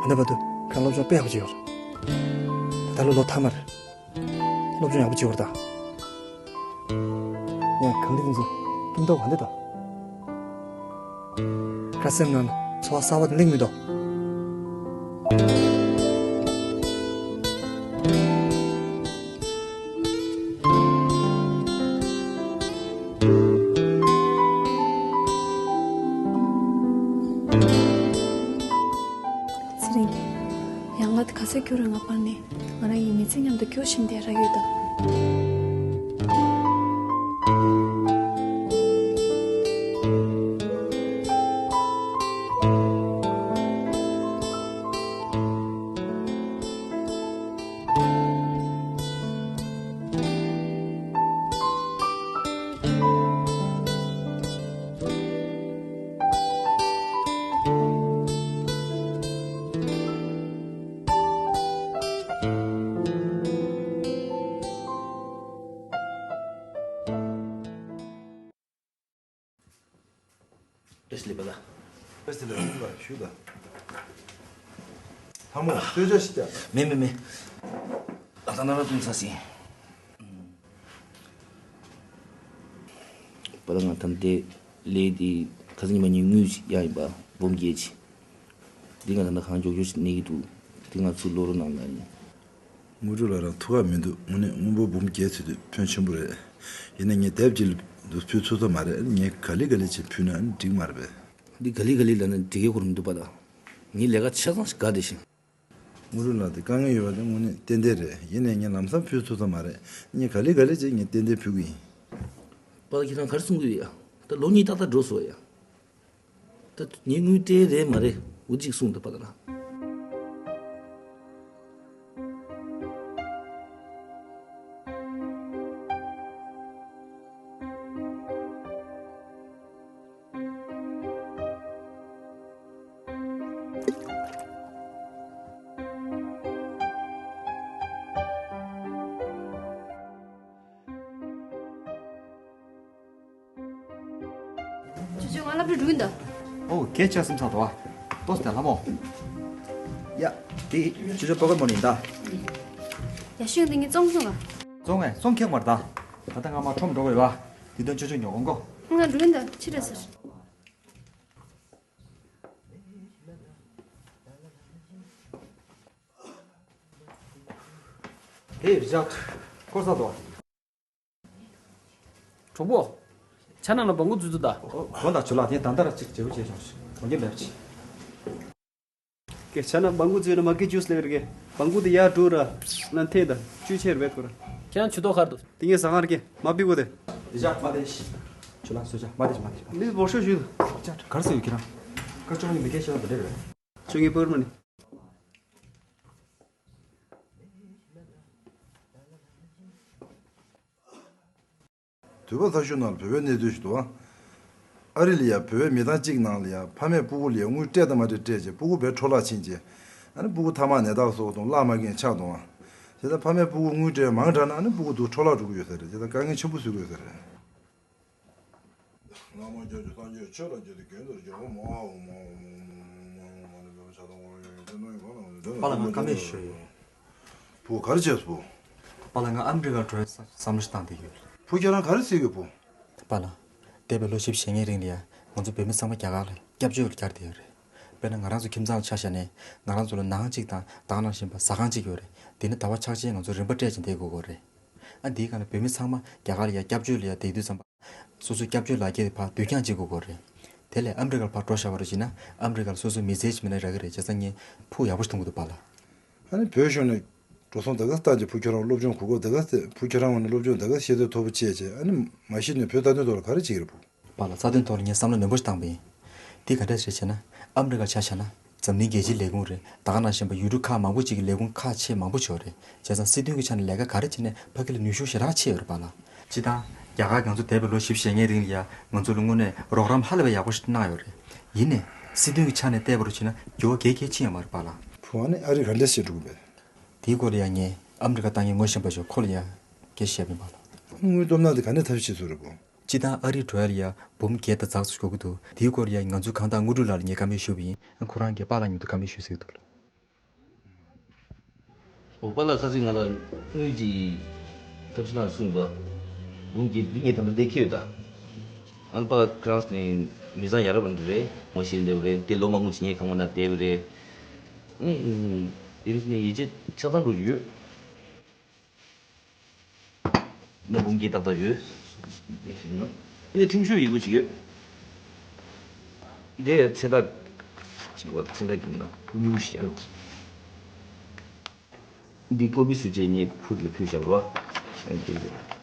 ད་ལྟ་བར་དུ་ཁྱེད་རང་སློབ་སྦྱོང་དཔེ་ཡག་པོ་བྱས་ཡོད། ད་ལྟ་ལོ་ལོ་ཐ་མར། སློབ་སྦྱོང་ཡག་པོ་བྱེད་པར་གདའ། ཡང་གངས་རི་དེ་ཚོ་སྐྱིད་མདོག་ག་འདྲ་འདུག་ཁ་སེམས་ནང་ལ་ཚོར་བ་གསར་པ་དེ་སླེབས་མི་འདུག་ཚེ་རིང་། ཡང་ལ་དེ་ག་ཚོད་ཁྱོད་རང་ང་པར་ནས། ང་རང་གི་མི་ཚེ་མཉམ་དུ་སྐྱོར་བཞིན་བསྡད་རག་ཡོད་དམ། བཀྲ་ཤིས་བདེ་ལེགས་པ་ལགས། བཀྲ་ཤིས་བདེ་ལེགས་པ་ཞུ་དང་། ལྷ་མོ་གསོལ་ཇ་ཞིག་བརྒྱབ། མེད་མེད་མེད། ཨ་ད་ན་ར་ཏུང་ཚ་སི། པ་ལགས་ང་ད་ལྟའི་ལས་དེ་ཁ་སང་ཉི་མ་ཉིན་དངུལ་ཞིག་ཡག་ཡིན་པ་འབུམ་བརྒྱད་ཅིག་འདི་ང་ད་ལྟ་གང་མགྱོགས་མགྱོགས་ཤིག་གནས་ཀྱི་འདུག་འདི་ང་ཚོ་བློ་རོགས་གནང་ན་ཡིན། དངོས་གྲུབ་ལ་རང་ཐུགས་ཁག་མི་འདུག་དངོས་གནས་དངུལ་འབོར་འབུམ་བརྒྱད་ཚུད་དུས་ཕོན་ཆེན་པོ་རེད། ཡིན་ན་ངས་དེབ་ཅིག་ལ་འདུག་ཕུལ་ཚུགས་ཐུབ་མ་རེད། ངས་ག་ལེ་ག་ལེ་བྱས་ཕུལ་ན་འགྲིག་མ་རེད་པས། འདི་ག་ལེ་ག་ལེ་ལབ་ན་འགྲིག་གི་ཁོ་རང་མི་འདུག་པ་ད། ངའི་ལས་ཀ་ཆ་ཚང་ཞིག་དགའ་བསྡད་ཤིང་། དངུལ་རུ་ལགས་དེ་དཀའ་ངལ་ཡོད་པ་དེ་དངོས་གནས་ཏན་ཏན་རེད། ཡིན་ནའི་ངས་ལམ་སང་ཕུལ་ཚུགས་ཐུབ་མ་རེད། ངས་ག་ལེ་ག་ལེ་བྱས་ངས་ཏན་ཏན་ཕུལ་གི་ཡིན། པ་ད་ཁྱེད་རང་ག་རེ་གསུང་གི་ཡོད་ཡ། ད་ལོ་གཉིས་ཏག་ཏག་འགྲོ་སོང་ཡ། ད་ངས་དངུལ་སྤྲད་རེད་མ་རེད་འུ་ཅིག་གསུངས་ད་པ་ད་ན། ཅོ་ཅོ་ང་སློབ་གྲྭ་འགྲོ་གི་འདུག་ཨོ་གལ་ཆེ་སེམས་ཚང་དོ། ཏོ་སྟེ་ལྷ་མོ། ཡ། དེ་ཅོ་ཅོ་པོ་ཀེ་མོན་ཡིན་ད། ཡ་ཤུ་འདི་ངས་བཙོང་སོང་ང་། བཙོང་ངས་བཙོང་ཁེག་མར་ད། ད་ལྟ་ང་མ་ཁྲོམ་འགྲོ་དགོས་པ། དེ་དོན་ཅོ་ཅོ་ཉོ་འོང་གོ། ང་འགྲོ་གི་འདུག་ཕྱི་དྲོ་ཟེར། དེ་རི་ཅར། ཁོ་ས་དོ། གྲོགས་པོ། ཆ་ནང་ལ་སྦང་ཀུ་འཛུལ་འདུག་ད། གོ་ད་ཆུ་ལགས་དེ་ད་ལྟ་ར་གཅིག་བརྗེ་པོ་བྱས་བྱུང་ཞིག་གོ་རྒྱུ་མེད་པ་ཅིག་ཀེ་ཆ་ན་སྦང་ཀུ་འཛུལ་ན་མ་ཀི་ཇུས་ལེ་རེ་ཀེ། སྦང་ཀུ་དེ་ཡར་འགྲོ་ར། ལན་ཐེ་ད་བཅུ་ཆེར་བེད་ཁོ་ར། ཁྱེད་རང་ཆུ་ཐོག་ཁར་འདུག་དེ་ངས་ཟ་ཁང་ར་ཀེ་མ་པི་གོ་དེ། དེ་ཅག་མ་དེ་ཤི། ཆུ་ལགས་སོ་ཅག་མ་དེ་ཤི་མ་དེ་ཤི་མ་དེ་ཤི། མི་བོ་ཤོ་ཞུ། ཅག་གར་སེ་ཡོད་ཁྱེད་རང་། ཀ་ཅོ་ཡིན་མི་ཀེ་ཤ་ད་རེ་རེ། ཅོ་ངའི་པར་མ་ནི། དུས་བབ་ཚགས་ཤོག་ནང་ལ་བོད་པའི་གནས་ཚུལ་ཞིག་འདུག་ཨ། ཨ་རི་ལ་ཡ་བོད་པའི་མི་ཐང་གཅིག་ནང་ལ་ཡ་ཕ་མས་སྤུ་གུ་ལ་ཡ་དངུལ་སྤྲད་དང་མ་སྤྲད་སྤྲད་བྱས་སྤུ་གུ་བས་འཕྲོ་བརླག་ཕྱིན་བྱས། ཨ་ནི་སྤུ་གུ་ཐ་མག་ནད་རྟགས་སོགས་དང་བརླག་མ་མཁན་ཆགས་འདུག་ཨ། དེ་ལྟར་ཕ་མས་སྤུ་གུ་དངུལ་སྤྲད་མང་དྲགས་ན་ཨ་ནི་སྤུ་གུ་དུག་འཕྲོ་བརླག་འགྲོ་གི་ཡོད་ས་རེད། དེ་ལྟར་དཀའ་ངལ་ཆེན་པོ་བཟོ་གི་ཡོད་ས་རེད། བླ་མ་སྐྱབས་སུ་སངས་རྒྱས་ཆོས་ལ་འཇུག་སྟེ་གོང་དུ་བརྗོད་པ་མ་འོ་མ་འོ་མ་འོ་མ་འོ་མ་འོ་མ་འོ་མ་འོ་མ་འོ་མ་འོ་མ་འོ་མ་འོ་མ་འོ་མ་འོ་མ་པཱ་ལགས་ང་བཀའ་མོལ་ཞུ་ཡོད། བུ་ག་རེ་བྱས་སོང་། པཱ་ལགས་ང་ཨ་མི་རི་ཀར་འགྲོ་ཡ་བསམ་བློ་ཞིག་བཏང་བསྡད་ཡོད། བུ་ཁྱེད་རང་ག་རེ་ཟེར་གི་བུ། པཱ་ལགས། འདས་པའི་ལོ་བཞི་བཅུ་ཞེ་ལྔའི་རིང་ལ་ཡ་ང་ཚོ་བོད་མི་ཚང་མ་རྒྱ་གར་ལ་སྐྱབས་བཅོལ་བར་གྱར་བསྡད་ཡོད་རེད། དཔེར་ན་ང་རང་ཚོ་ཁྱིམ་ཚང་ལ་ཆ་བཞག་ནས་ང་རང་ཚོ་ལ་ནང་གཅིག་དང་ད་ག་ནང་བཞིན་པ་ཟ་ཁང་གཅིག་ཡོད་རེད། འདི་ནི་ཟླ་བ་ཆགས་ཅན་ང་ཚོ་རིན་པ་སྤྲད་ཅིང་བསྡད་དགོས་ཀྱི་ཡོད་རེད། ཨ་འདིའི་སྒང་ལ་བོད་མི་ཚང་མ་རྒྱ་གར་ལ་ཡ་སྐྱབས་བཅོལ་ལ་ཡ་བསྡད་དུས་ཙམ་པ། སོ་སོའི་སྐྱབས་བཅོལ་ལག་འཁྱེར་དེ་ཕར་བསྡུ་རྐྱང་བྱེད་དགོས་ཀྱི་རེད། དེ་ལས་ཨ་མི་རི་ཀར་ཕར་འགྲོ་བཞག་པ་རེད་བྱས་ན་ཨ་མི་རི་ཀར་སོ་སོའི་མི་ཚེ་ཞིག་མིན་ན་རག་གི་རེད། བྱས་ཙང་ངས་ཕུགས་ཡག་པོ་ཞིག་མཐོང་གི་འདུག་པཱ་ལགས། ཨ་ནི་བོད་གཞུང་ནས་འགྲོ་སོང་ད་ག་བཏང་རྗེས་བུ་ཁྱོད་རང་སློབ་སྦྱོང་གོ་སྐབས་ད་ག་བུ་ཁྱོད་རང་ངོས་ནས་སློབ་སྦྱོང་ད་ག་ཤེས་འདོད་མཐོ་པོ་བྱས་བྱས། ཨ་ནི་མ་གཞི་ནས་བོད་རྩ་དོན་ཐོག་ལ་ག་རེ་བྱེད་ཀྱི་རེད་བུ། པཱ་ལགས། རྩ་དོན་ཐོག་ལ་ངས་བསམ་བློ་ནན་པོ་ཞིག་བཏང་པ་ཡིན། འདི་ག་འདྲ་རེད་ཟེར་བྱས་ན། ཨ་མི་རི་ཀར་ཆ་བཞག་ན། འཛམ་གླིང་རྒྱལ་སྤྱིའི་ལས་ཁུངས་རེད། ད་ག་ནང་བཞིན་པ་ཡུལ་གྲུ་ཁག་མང་པོ་ཅིག་གི་ལས་ཁུངས་ཁག་ཆེ་མང་པོ་ཅིག་ཡོད་རེད། བྱས་ཙང་སྲིད་དོན་གྱི་ཆ་ནས་ལས་ཀ་ག་རེ་བྱས་ནས་ཕ་གི་ལ་ནུས་ཤུགས་ཞེ་དྲག་ཆེ་ཡོད་རེད་པཱ་ལགས། སྤྱིར་བཏང་རྒྱ་གར་ང་ཚོ་འདས་པའི་ལོ་བཞི་བཅུ་ཞེ་ལྔའི་རིང་ལ་ཡ་ང་ཚོ་ལ་དངོས་གནས་རོགས་རམ་ཧ་ལས་པའི་ཡག་པོ་ཞིག་གནང་ཡོད་རེད། ཡིན་ནའི་སྲིད་དོན་གྱི་ཆ་ནས་བལྟས་པ་རུ་བྱས་ན་འགྱུར་བ་གལ་གལ་ཕྱིན་ཡོད་མ་རེད་པཱ་ལགས། བུ་ཨ་ནི་ཨ་རི་ག་འདྲ་བྱེད་འགྲོ་གི་འདུག་དེའི་སྐོར་ལ་ཡ་ངས་ཨ་མི་རི་ཀ་ལྟ་མཁན་ངོ་ཤེས་པ་ཞིག་ཁོ་ལ་ཡ་སྐད་བཤད་པ་ཡིན་པཱ་ལགས། དངུལ་སྟོབས་ན་དེ་ག་ནས་ཐབས་ཤེས་བྱེད་ཚུལ་རེད་བུ། སྤྱིར་བཏང་ཨ་རིའི་འགྲོ་ཡ་ལ་ཡ་འབུམ་བརྒྱད་དང་ཙམ་ཞིག་འགྲོ་གི་འདུག་དེའི་སྐོར་ལ་ཡ་ང་ཚོའི་ཁང་བདག་དངོས་གྲུབ་ལགས་ལ་ངས་བཀའ་མོལ་ཞུས་པ་ཡིན། ཁོ་རང་གིས་པཱ་ལགས་མཉམ་དུ་བཀའ་མོལ་ཞུས་ཟེར་གྱི་འདུག་ལགས། འོ་པཱ་ལགས། ཁ་སང་ང་ལ་དངུལ་གྱི་ཐབས་ཤེས་གནང་གསུངས་པ། འབུམ་བརྒྱད་འདི་ངས་ད་ལྟ་འདི་ཁྱེར་ཡོད་ད། ཨ་ནི་པཱ་ལགས་ཁྱེད་རང་ནི་མི་ཚང་ཡ་རབས་འདི་རེད། ངོ་ཤེས་འདི་རེད། དེ་ལོ་མང་པོ་ཅིག་ངའི་ཁང་པ་ན་བསྡད་པ་རེད། ཨུམ། དེ་རིང་ནས་ཡིད་ཆེས་ཆ་ཚང་འགྲོ་རྒྱུ་ཡོད། ན་འབུམ་གྱི་ཏག་ཏག་ཡོད། ཨེ་ཁྲིམས་ཞུ་ཡི་གུ་ཅིག་ཡོད། འདི་ཚེ་ཐར་ཅིག་བ་ཚེ་ཐར་གྱི་ན་ཉུ་ཞིག་ཡང་། འདི་ཀོ་པི་སུ་ཅེ་ཉེ་ཕུར་ལ་ཕུལ་བཞག་རོ། ཨེ་འདི་རེད།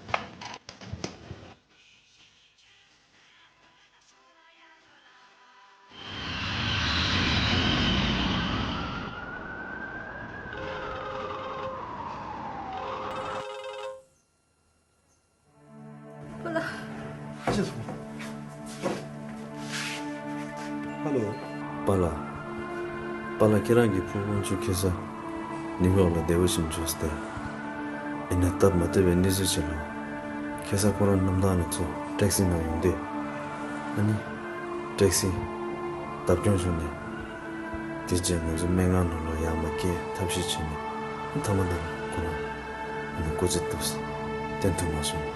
པཱ་ལགས། ཧ་ལོ། པཱ་ལགས། པཱ་ལགས་ཁྱེད་རང་གི་ཕྲུ་གུ་ཆུ་ཁེ་ས་ནིའུ་ཡོག་ལ་བདེ་པོ་ཞིག་འཇུས་ཏེ། ཡིན་ན་སྟབས་མ་བདེ་བའི་གནས་ཚུལ་ཅིག་ལ། ཁེ་ས་ཁོ་རང་གནམ་ཐང་ནས་ཚུར་ཊེག་སི་ནང་ཡོང་སྟེ། ཨ་ནི། ཊེག་སི་བརྡབ་སྐྱོན་བྱུང་ནས། དེ་རྗེས་ང་ཚོ་སྨན་ཁང་ནང་ལ་ཡར་མར་སྐྱེལ་ཐབས་ཤེས་བྱས་ནས་མཐའ་མ་དེར་ཁོ་རང་ནི་སྐུ་ཚེ་སྟོབས་བསྟན་ཐུབ་མ་སོང་།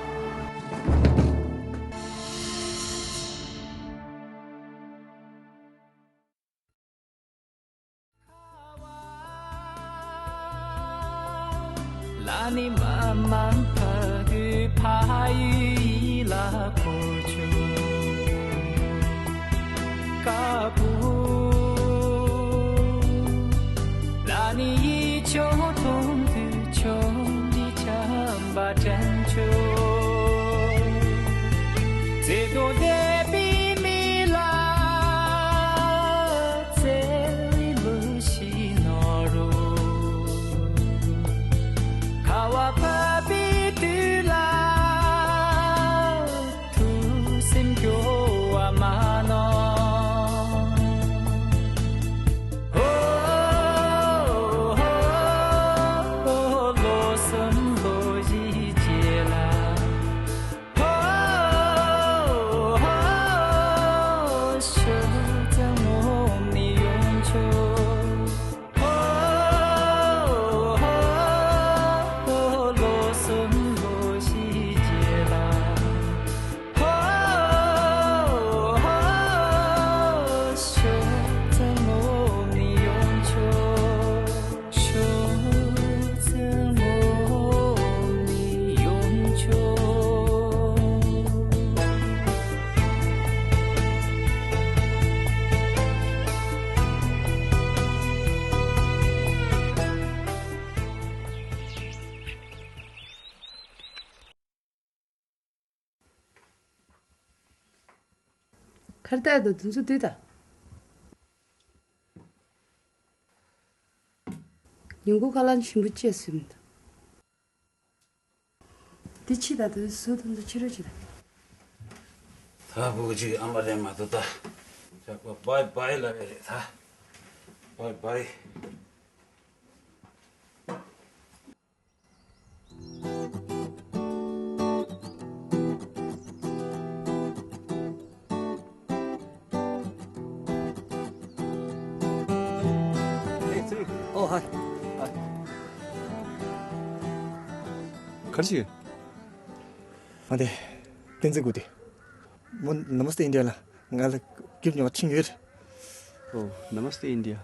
ལ་ནི་མ་མང་ཕ་གི་ཕ་ཡི་ལ་ཁོ་ཆུ་ཀ་བུ། ལ་ནི་ཡི་ཆོ་ཐུང་དུ་ཆོ་འདི་ཆམ་པ་དྲན་ཆོ། ཚེ་དོ་དེ་པི་མི་ལ། ཚེ་རིང་ལུ་ཤི་ནོ་རུ། ཁ་བ་ཕ་པི་དུ་ལ། ཐུགས་སེམས་སྐྱོ་བ་མ་ནོ། ཧོ། ལོ་གསུམ་ལོ་བཞི་རྗེས་ལ། ཁར་ལྟ་དུ་དུང་ཚོ་དུས་ད། ཉིན་གུང་ཁ་ལག་ཞིམ་པོ་བཅས་སུ་མི་འདུག་དེ་ཕྱི་ད་དུ་ཟུར་དུ་འདུག་ཕྱི་རོལ་ཕྱི་ད། ད་བུ་གཅིག་ཨ་མ་ལེན་མ་ཐུབ་ད། ཇག་པ་བའི་བའི་ལབ་ཡ་རེད་ད། བའི་བའི། ཨོ་ཧའི། ཧའི། ག་རེ་བྱེད། ཨ་དེ། བསྟན་འཛིན་སྐུ་དེ། མོ་ནམ་སྟེ་ཨིན་ཌི་ཡ་ལ་ང་ལ་གིབ་ཉོ་ཆིང་ཡོད། ཨོ་ནམ་སྟེ་ཨིན་ཌི་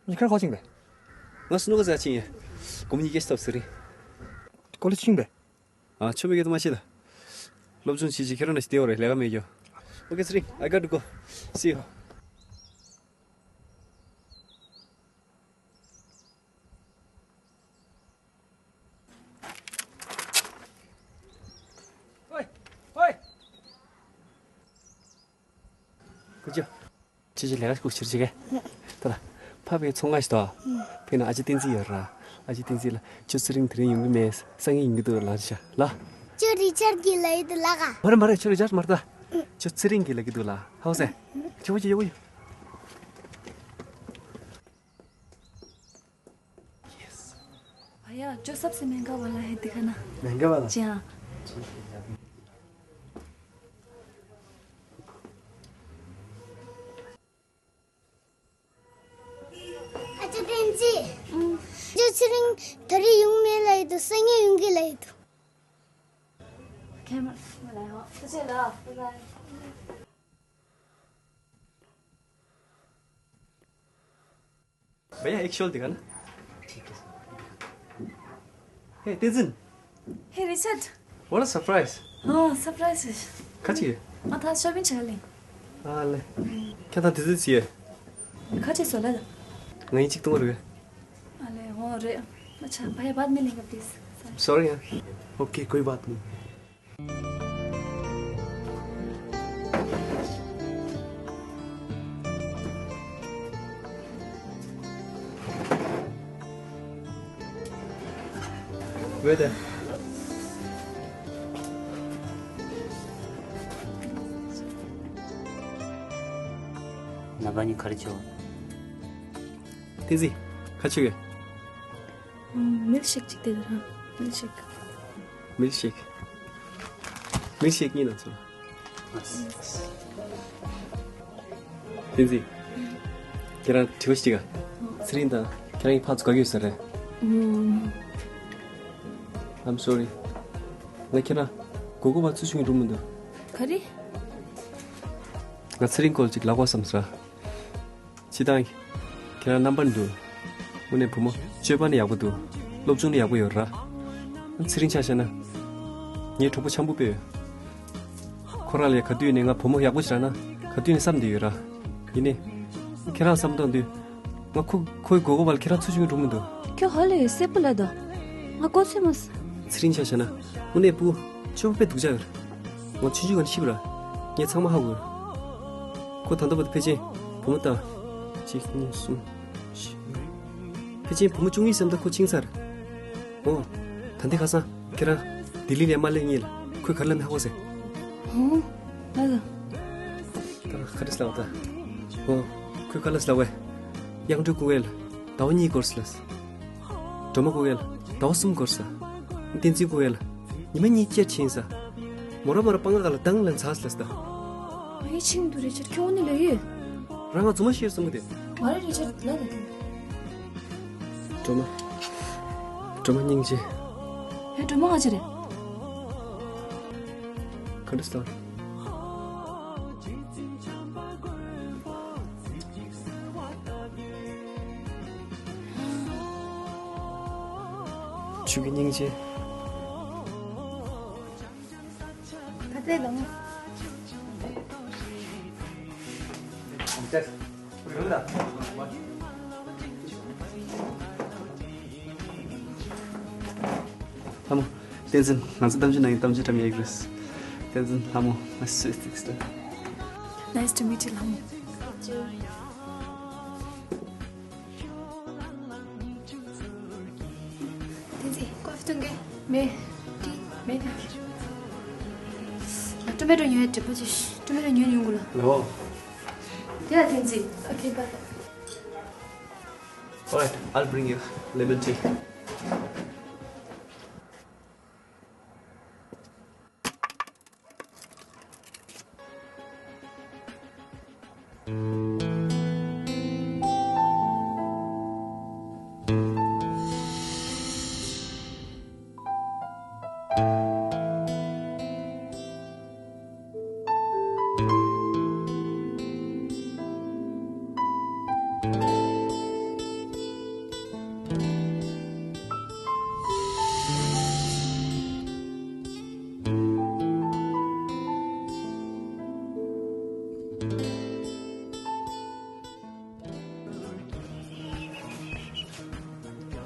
ཡ། ཁར་ཧོ་ཆིང་བས། ང་སུ་ནུ་ག་ཟ་ཆིང་ཡོད། གོམ་ཉི་ཀེ་སྟབས་ཟེར་རེད། ཀོ་ལེ་ཆིང་བས། ཨ། ཆོ་མི་གི་དུ་མ་ཤེས་ད། སློབ་སྦྱོང་བྱེད་ཅིག་ཁྱེད་རང་ན་ཞིག་བལྟས་བ་རེད། ལས་ཀ་མེད་རྒྱུ། Okay, Sri, I got to go. See you. ཧོའི། ཧོའི། ཀུ་ཅོ། ཅི་ཅི་ལས་ཀ་ཞིག་ཕྱིར་ཅིག་གེ། ད་ལ། ཕ་བའི་ཚོང་ཁང་ཞིག་ཏོ། ཕ་ན་ཨ་ཅེ་བསྟན་འཛིན་ཡོད་ར། ཨ་ཅེ་བསྟན་འཛིན་ལ་ཁྱོད་ཚེ་རིང་དེ་རིང་ཡོང་གི་མེད། སང་ཉིན་ཡོང་གི་འདུག་ལ་ཤ་ལ། ཁྱོད་རི་ཆར་གྱིས་ལབ་ཡོད་འདུག་ལ་ག་མ་རེད་མ་རེད། ཁྱོད་རི་ཆར་མ་རེད་ད། ཁྱོད་ཚེ་རིང་གིས་ལབ་ཀྱི་འདུག་ལ། ཧའོ་སེ། ཁྱོད་ཀྱི་ཡོ་ཡོ། Yes. भैया, जो सबसे महंगा वाला है, दिखाना। महंगा वाला? जी हाँ। ཨ་ཅེ་བསྟན་འཛིན། ཨུམ། ཁྱོད་ཚེ་རིང་དེ་རིང་ཡོང་མེད་ལབ་ཡོད་འདུག་སང་ཉིན་ཡོང་གི་ལབ་ཡོད་འདུག Camera, camera, हाँ। तो चलो, bye bye। भैया, एक शॉल दिखाना। ठीक है। हे, तेजिन। Hey, Richard। What a surprise। हाँ, surprise है। कहाँ चाहिए? हाँ, था shopping चले। हाँ, ले। क्या था, तेजिन चाहिए? कहाँ चाहिए सोला था? नहीं, चिक तुम्हारे। अरे, हो रे। अच्छा, भैया, बाद में लेंगे, please। Sorry। Sorry, हाँ। Okay, कोई बात नहीं। ཝེ་ཏེ། ནང་པ་ནི་ག་རེ་བྱེད། བསྟན་འཛིན། ག་རེ་བྱེད་ཀྱི། ཨུམ། མིལ་ཤེག་ཅིག་དེ་ར། མིལ་ཤེག་མིལ་ཤེག་མིལ་ཤེག་གཉིས་ནང་ཚོ། བསྟན་འཛིན། ཁྱེད་རང་དྲི་བ་ཞིག་ག་ཚེ་རིང་དང་ཁྱེད་རང་གཉིས་ཕར་ཚུར་དགའ་གི་ཡོད་ས་རེད། ཨུམ། I'm sorry། ང་ཁྱེད་རང་མགོ་སྐོར་བ་ཚུར་ཞུགས་འགྲོ་མི་འདུག་ག་རེ། ང་ཚེ་རིང་སྐོར་ཅིག་ལབ་དགོས་བསམ་ས། སྤྱིར་བཏང་། ཁྱེད་རང་རྣམ་པ་འདུག་དངོས་གནས་བུ་མོ་སྤྱོད་པ་ནི་ཡག་པོ་འདུག་སློབ་སྦྱོང་ནི་ཡག་པོ་ཡོད་ར། ཚེ་རིང་ཆ་བཞག་ན། ངའི་གྲོགས་པོ་འཆམ་པོ་དཔེ་ཡོད། ཁོ་རང་ལ་ག་དུས་ནས་ང་བུ་མོ་ཡག་པོ་ཞིག་རག་ན་ག་དུས་ནས་བསམ་བསྡད་ཡོད་ར། ཡིན་ནའི། ཁྱེད་རང་བསམ་སྟངས་འདི། ང་ཁོ་ཁོའི་མགོ་སྐོར་བ་ལ་ཁྱེད་རང་ཚུར་ཞུགས་འགྲོ་མི་འདུག་ཁྱོད་ཧ་ལས་ཡོད་གསལ་པོ་ལབ་དང་། ང་མགོ་ཚོས་མ་སོང་། ཚེ་རིང་ཆ་བཞག་ན། དངོས་གནས་བུ། སྤྱོད་པ་དཔེ་སྡུག་ཅག་ཡོད་ར། ང་ཆུང་ཆུང་སྒང་ནས་ཤེས་པ་ར། ངས་ཚང་མ་ཧ་གོ་ཡོད། ཁོ་ད་ལྟ་བར་དུ་ཕལ་ཆེར་བུ་མོ་དང་། གཅིག་གཉིས་གསུམ། བཞི། ཕལ་ཆེར་བུ་མོ་བཅུ་གཉིས་ཙམ་དང་ཁོ་ཕྱིན་ཚར། འོ། ད་ལྟའི་ཁ་སང་ཁྱེད་རང་ལྡི་ལི་ལ་མ་སླེབས་སྔོན་ལ་ཁོས་ག་རེ་ལབ་མེད་ཧ་གོ་སོང་། འོ། ལ་ལ། ད་ག་རེ་ལབ་ད། འོ། ཁོས་ག་རེ་ལབ་པས། གཡང་འབྲུག་སྐུ་ངལ། ཟླ་བ་གཉིས་འགོར་སོང་ལབ། སྒྲོལ་མ་སྐུ་ངལ། ཟླ་བ་གསུམ་འགོར་སོང་། བསྟན་འཛིན་སྐུ་ངལ། ཉི་མ་གཉིས་ཅེར་ཕྱིན་ས། མོ་ར་མ་ར་པང་ང་ག་ལ་དང་ལ་ཚ་སླ་ས། ཨའི་ཆིང་དུ་རེ་ཆར་ཁྱོད་ནི་ལོས་ཡོད། རང་ང་རྫུན་མ་བཤད་སོང་གི་དེ། མ་རེད་རེ་ཆར་ལ་ལ་དེ། སྒྲོལ་མ། སྒྲོལ་མ་སྙིང་རྗེ། ཧེ་སྒྲོལ་མ་ང་ཅི་རེད། ག་འདྲ་སོང་། ཆུ་གི་སྙིང་རྗེ། ད་ལྟའི་ལམ། ལྷ་མོ། བསྟན་འཛིན། ང་ཚོ་གཏམ་བརྗོད་གནང་ཡིན། གཏམ་བརྗོད་འདྲ་མི་ཡག་རེད། བསྟན་འཛིན་ལྷ་མོ། My sweet sister. Nice to meet you, ལྷ་མོ། བསྟན་འཛིན། ཀོ་ཧྥི་འཐུང་གི། མེད། ཏི། མེད། ང་ཊོ་མེ་ཊོ་ཉོ་ཡ་དྲན་པ་ཅིག་ཊོ་མེ་ཊོ་ཉོས་ཡོང་གི་ལ། ལོ། དེ་ལ་བསྟན་འཛིན། Okay, bye. All right, I'll bring you lemon tea.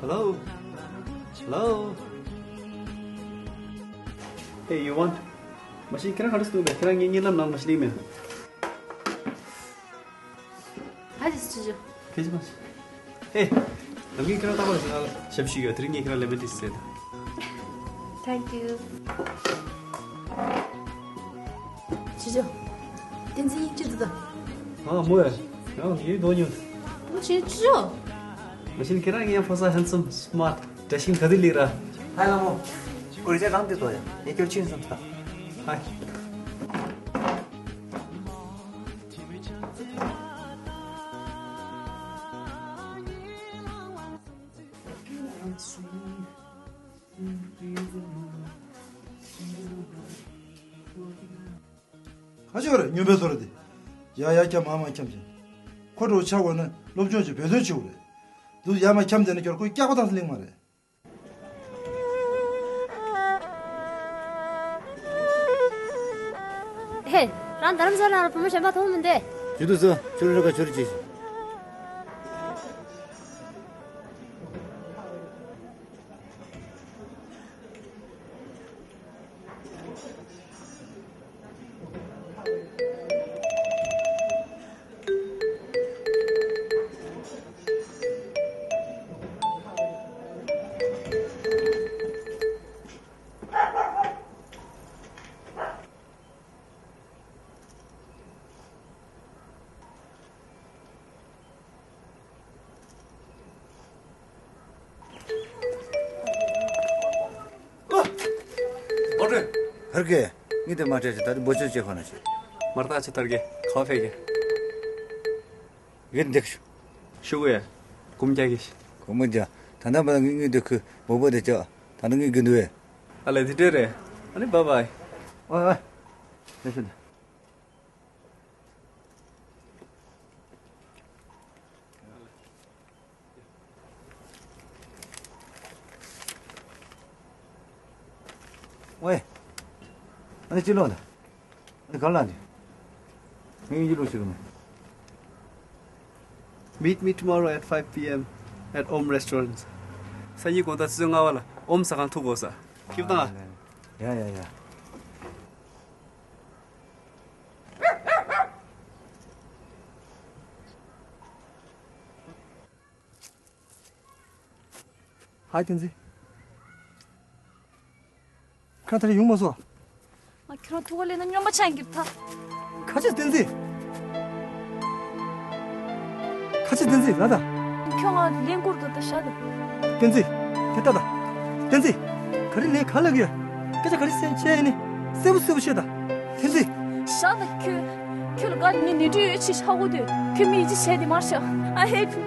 Hello? Hello? Hey, you want? མ་གཞི་ཁྱེད་རང་ག་རེ་ཟེར་འདུག་པས། ཁྱེད་རང་ངའི་གཉིད་ལམ་ནང་མ་གཞི་གླེང་མེད། ཧ་ཅི་སི་ཅི་ཅི། ཁྱེད་ཀྱི་མ་གཞི། ཧེ། ནམ་རྒྱུན་ཁྱེད་རང་རྟག་པར་ང་ལ་ཞབས་ཞུ་ཡོད། དེ་རིང་ངས་ཁྱེད་རང་ལེ་མོན་ཊི་བཟས་དང་། Thank you. ཅི་ཅི། བསྟན་འཛིན་ཡིན་ཅི་འདུག་ད། ཨ་མོ་ཡ། ཡང་ཡོད་དོ་ཉོ། ཨོ་ཅི་ཅི། མ་གཞི་ཁྱེད་རང་ངའི་ཕོ་གསར་ཧན་སམ་སི་མར་ཊི་བྲེ་ཤིང་ག་དུས་ལེགས་ར། ཧའི་ལ་མོ། ཨོ་རི་ཅག་རང་དུས་དོ་ཡ། ངས་ཁྱོད་ཕྱིན་སོང་ད། ཧའི། ག་ཅི་བ་རེད། སྨྱོན་པའི་བཟོ་རེད་དེ། ཡ་ཡ་འཁྱམ་མ་མ་འཁྱམ་ཅན། ཁོ་འགྲོ་ཆ་བོ་ནི་སློབ་སྦྱོང་ཅིག་འབད་བརྩོན་བྱེད་དགོས་རེད། འདུག་ཡ་མ་འཁྱམ་བསྡད་ན་ཁྱོད་ཁོའི་སྐྱག་པ་དང་སླེང་མ་རེད། ཧེ། རང་རྡ་རམ་ས་ལ་ལ་བུ་མོ་གཞན་པ་མཐོང་མི་འདུག་ཇུ་དུ་སོ། ཆུ་རུ་ར་ཀ་ཆུ་རུ་ཅི། ཨོ་ཀྲེ། ཧར་གེ། ངས་དེ་མ་སྤྲད་ཅི། ད་དེ་འབོ་ཆོད་ཅེས་ཁོ་ན་ཆེ། མར་ཐག་ཆེ་ཐར་གེ་ཁ་ཕེ་གེ། གེ་འདེགས་ཤུ། ཤུ་གུ་ཡ། གུམ་རྒྱག་གེ་ཤི། གུམ་རྒྱག། ད་ལྟ་མ་ངས་ངས་དེ་ཁུ་མོ་བོ་དེ་ཅག་ད་ལྟ་ངས་གེ་འདུག་ཨེ། ཨ་ལེ་དེ་འདྲས་རེད། ཨ་ནི་བཱའི་བཱའི། ཨོ་ཨོ། ལེ་ཤུ་ད། ཝེ། ཨ་ནི་ཅི་ལོ་ད། ཨ་ནི་ག་ལ་འདི། ངས་ཡིན་ལོ་ཞིག་མེད། Meet me tomorrow at five p m at Om Restaurants. སང་ཉིན་དགོང་དག་ཆུ་ཚོད་ལྔ་པ་ལ་ཨོམ་ཟ་ཁང་ཐུག་དགོས་ས། ཁྱེད་དང་ཨ། ཡ་ཡ་ཡ། ཧའི་བསྟན་འཛིན། ཁྱོད་ད་རེས་ཡོང་མ་སོང་། ང་ཁྱོད་རང་ཐུག་ག་སླེབས་ན་སྨྱོན་པ་ཆགས་ཀྱི་ཐལ། ཁ་ཆེ་བསྟན་འཛིན། ཁ་ཆེ་བསྟན་འཛིན་ལ་ད། ཁྱོད་ང་ལེན་དགོས་འདུག་ད་ཤ་ད། བསྟན་འཛིན། དེ་ལྟ་ད། བསྟན་འཛིན། ག་རེ་ལན་ག་ལབ་ཀྱི་ཡོད། སྐད་ཆ་ག་རེ་བཤད་བཤད་ཡིན་ནི། གསལ་པོ་གསལ་པོ་བཤད་ད། བསྟན་འཛིན། ཤ་ད་ཁྱོད། ཁྱོད་ལ་ག་ངའི་ནད་དུག་ཡོད་ཅེས་ཧ་གོ་དུས་ཁྱོད་མི་ཡིད་ཆེས་བྱས་ཏེ་མར་བཞག I hate you.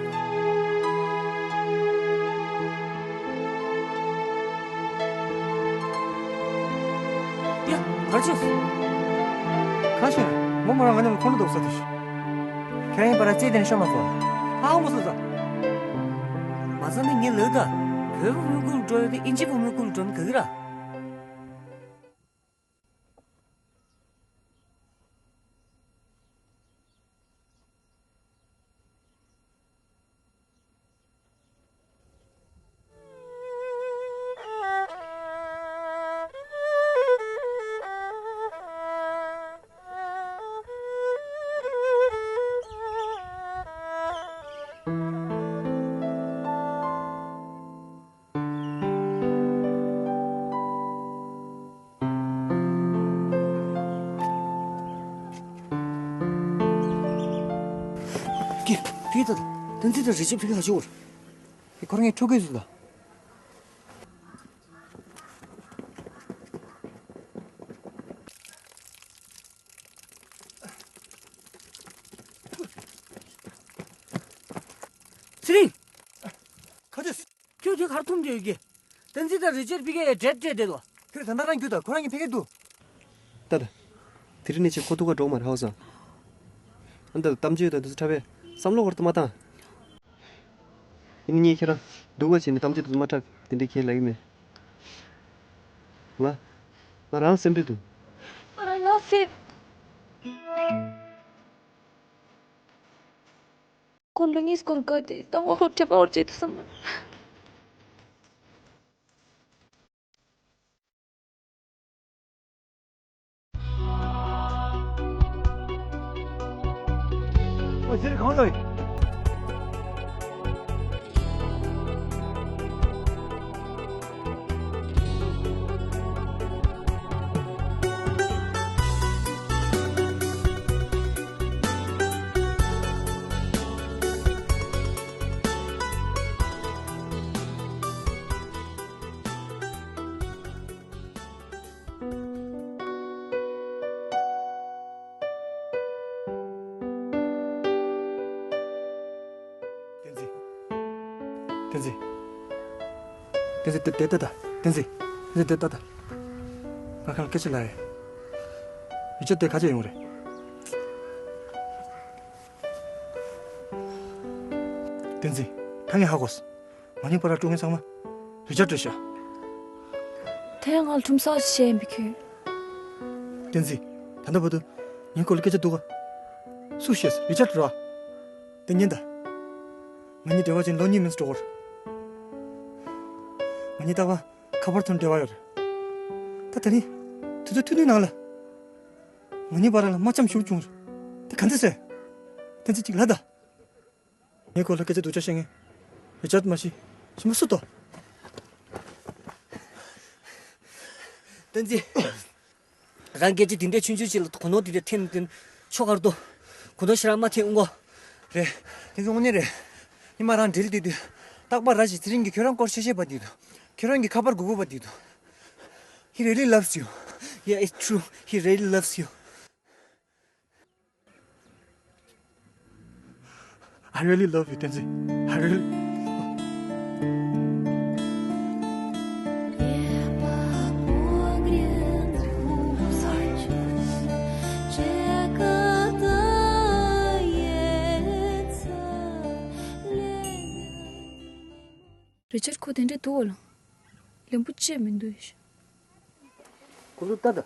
ཡ། གར་ཆོས། ག་ཤེས། མོ་མོ་རང་ང་མཉམ་ལ་ཁོང་ཁྲོ་འདུག་ས་དུ་ཤི། ཁྱེད་རང་ཡིན་པ་ར་རྩེ་དེ་ནས་ཤོར་མ་སོང་། ཧ་ཧ་མོ་སོང་ས། མ་ཚང་ནི་ངའི་ལག་ད། བོད་བུ་མོའི་སྐུལ་འགྲོ་ཡོད་དེ་ཨིན་ཇི་བུ་མོའི་སྐུལ་འགྲོ་ནི་ག་གི་ར། ཀི། ཕི་ད། བསྟན་འཛིན་དང་རི་ཅི་ཕི་ག་ཧ་ཅོར། ཁོ་རང་ངའི་ཕྲུ་གུ་ཟིག་ད། ཚེ་རིང་། ཁ་ཆེ། ཁྱོད་དེ་གར་འཐུམ་བསྡད་ཡོད་ཀི། བསྟན་འཛིན་དང་རི་ཅར་ཕི་གའི་འབྲེལ་སྤྲད་བསྡད་དོ། ཁྱོད་ད་ལྟ་རང་རྒྱུགས་དང་ཁོ་རང་གི་ཕ་གིར་འདུག་ད་ད། དེ་རིང་ནས་ཅིག་ཁོ་ཐུག་ག་འགྲོ་མ་རེད་ཧ་གོ་སོང་། ཨ་ད་གཏམ་བརྗོད་དང་དེ་ཚོ་འཁྲབ་པས་བསམ་བློ་བོར་དུ་མ་བཏང་། ཡིན་ནའི་ངས་ཁྱེད་རང་སྡུག་པ་བྱས་ནས་གཏམ་བརྗོད་དེ་ཚོ་མ་འཁྲབ་དེ་འདྲའི་ཁས་ལེན་གྱི་མེད། ང་ང་རང་སེམས་པས་སྡུག་ང་རང་ཡང་སེམས། ཁོ་ལོ་གཉིས་སྐོར་དགའ་སྟེ་ད་ངོ་ལོག་ཁྲེལ་བ་བར་བྱེད་དུ་སོང་། འདིར་གང་ལ་ཡོད། བསྟན་འཛིན། བསྟན་འཛིན། བསྟན་འཛིན། དེ་དེ་ལྟ་ད། བསྟན་འཛིན། བསྟན་འཛིན། དེ་ལྟ་ད། ང་ཁ་ལ་སྐད་ཆ་ལ་ཡ། མི་ཆོ་དེ་ཁ་ཆེ་ཡོང་རེད། བསྟན་འཛིན། ད་ངས་ཧ་གོ་སོང་། ང་གཉིས་བར་ལ་དཀྲུག་མཁན་ཚང་མ་རི་ཅར་ཌི་རེད་ཤག་དེ་ང་ལ་ཁྲོམ་ས་ཞིག་བཤད་ཡིན་པའི་ཁྱོད། བསྟན་འཛིན། ད་ལྟ་བར་དུ་ངའི་སྐོར་ལ་སྐད་ཆ་འདུག་ག་སུ་ཤེས། རི་ཅར་ཌི་རེད་བ། དེ་ཉན་ད། ང་གཉིས་འབྲེལ་བ་ཅན་ལོ་གཉིས་མིན་འགྲོ་གི་རེད། ང་གཉིས་རྟག་པར་ཁ་པར་ཐོག་འབྲེལ་བ་ཡོད་རེད། ད་དེ་རིང་དུས་ཚོད་ཐུང་ཐུང་ནང་ལ་ང་གཉིས་བར་ལ་དམག་འཆམ་ཤུགས་བྱུང་རེད། ད་ག་འདྲ་ཟེར། བསྟན་འཛིན། གཅིག་ལབ་ད། ངའི་སྐོར་ལ་སྐད་ཆ་སྡུག་ཅག་བཤད་མཁན། རི་ཅར་ཌི་མ་གཞི་གཞན་པ་སུ་འདུག་བསྟན་འཛིན། རང་སྐད་ཆ་དེ་འདྲའི་ཆུང་ཆུང་ཅིག་ལ་གོ་ནོར་དེ་འདྲ་འཐེན་འཐེན་ཆོ་གར་དོ། གོ་ནོར་ཞེ་དྲག་མ་འཐེན་དབུ་མགོ། རེད། དེ་ཚོ་དངོས་གནས་རེད། ཉི་མ་རང་འབྲེལ་དུས་དུས། རྟག་པར་ར་ཞིག་ཚེ་རིང་གིས་ཁྱོད་རང་སྐོར་བཤད་བཤད་པ་དུས་དུས། ཁྱོད་རང་གི་ཁ་པར་སྒུག་སྒུག་པ་དུས་དུས། He really loves you. Yeah, it's true. He really loves you. I really love you, བསྟན་འཛིན། I really. རི་ཅར་ཁོ་དེ་འདྲས་འདུག་བ་ལ། ལན་པོ་ཅི་མི་འདུག་ཤག་ཁོ་ཚོ་ལྟ་ད།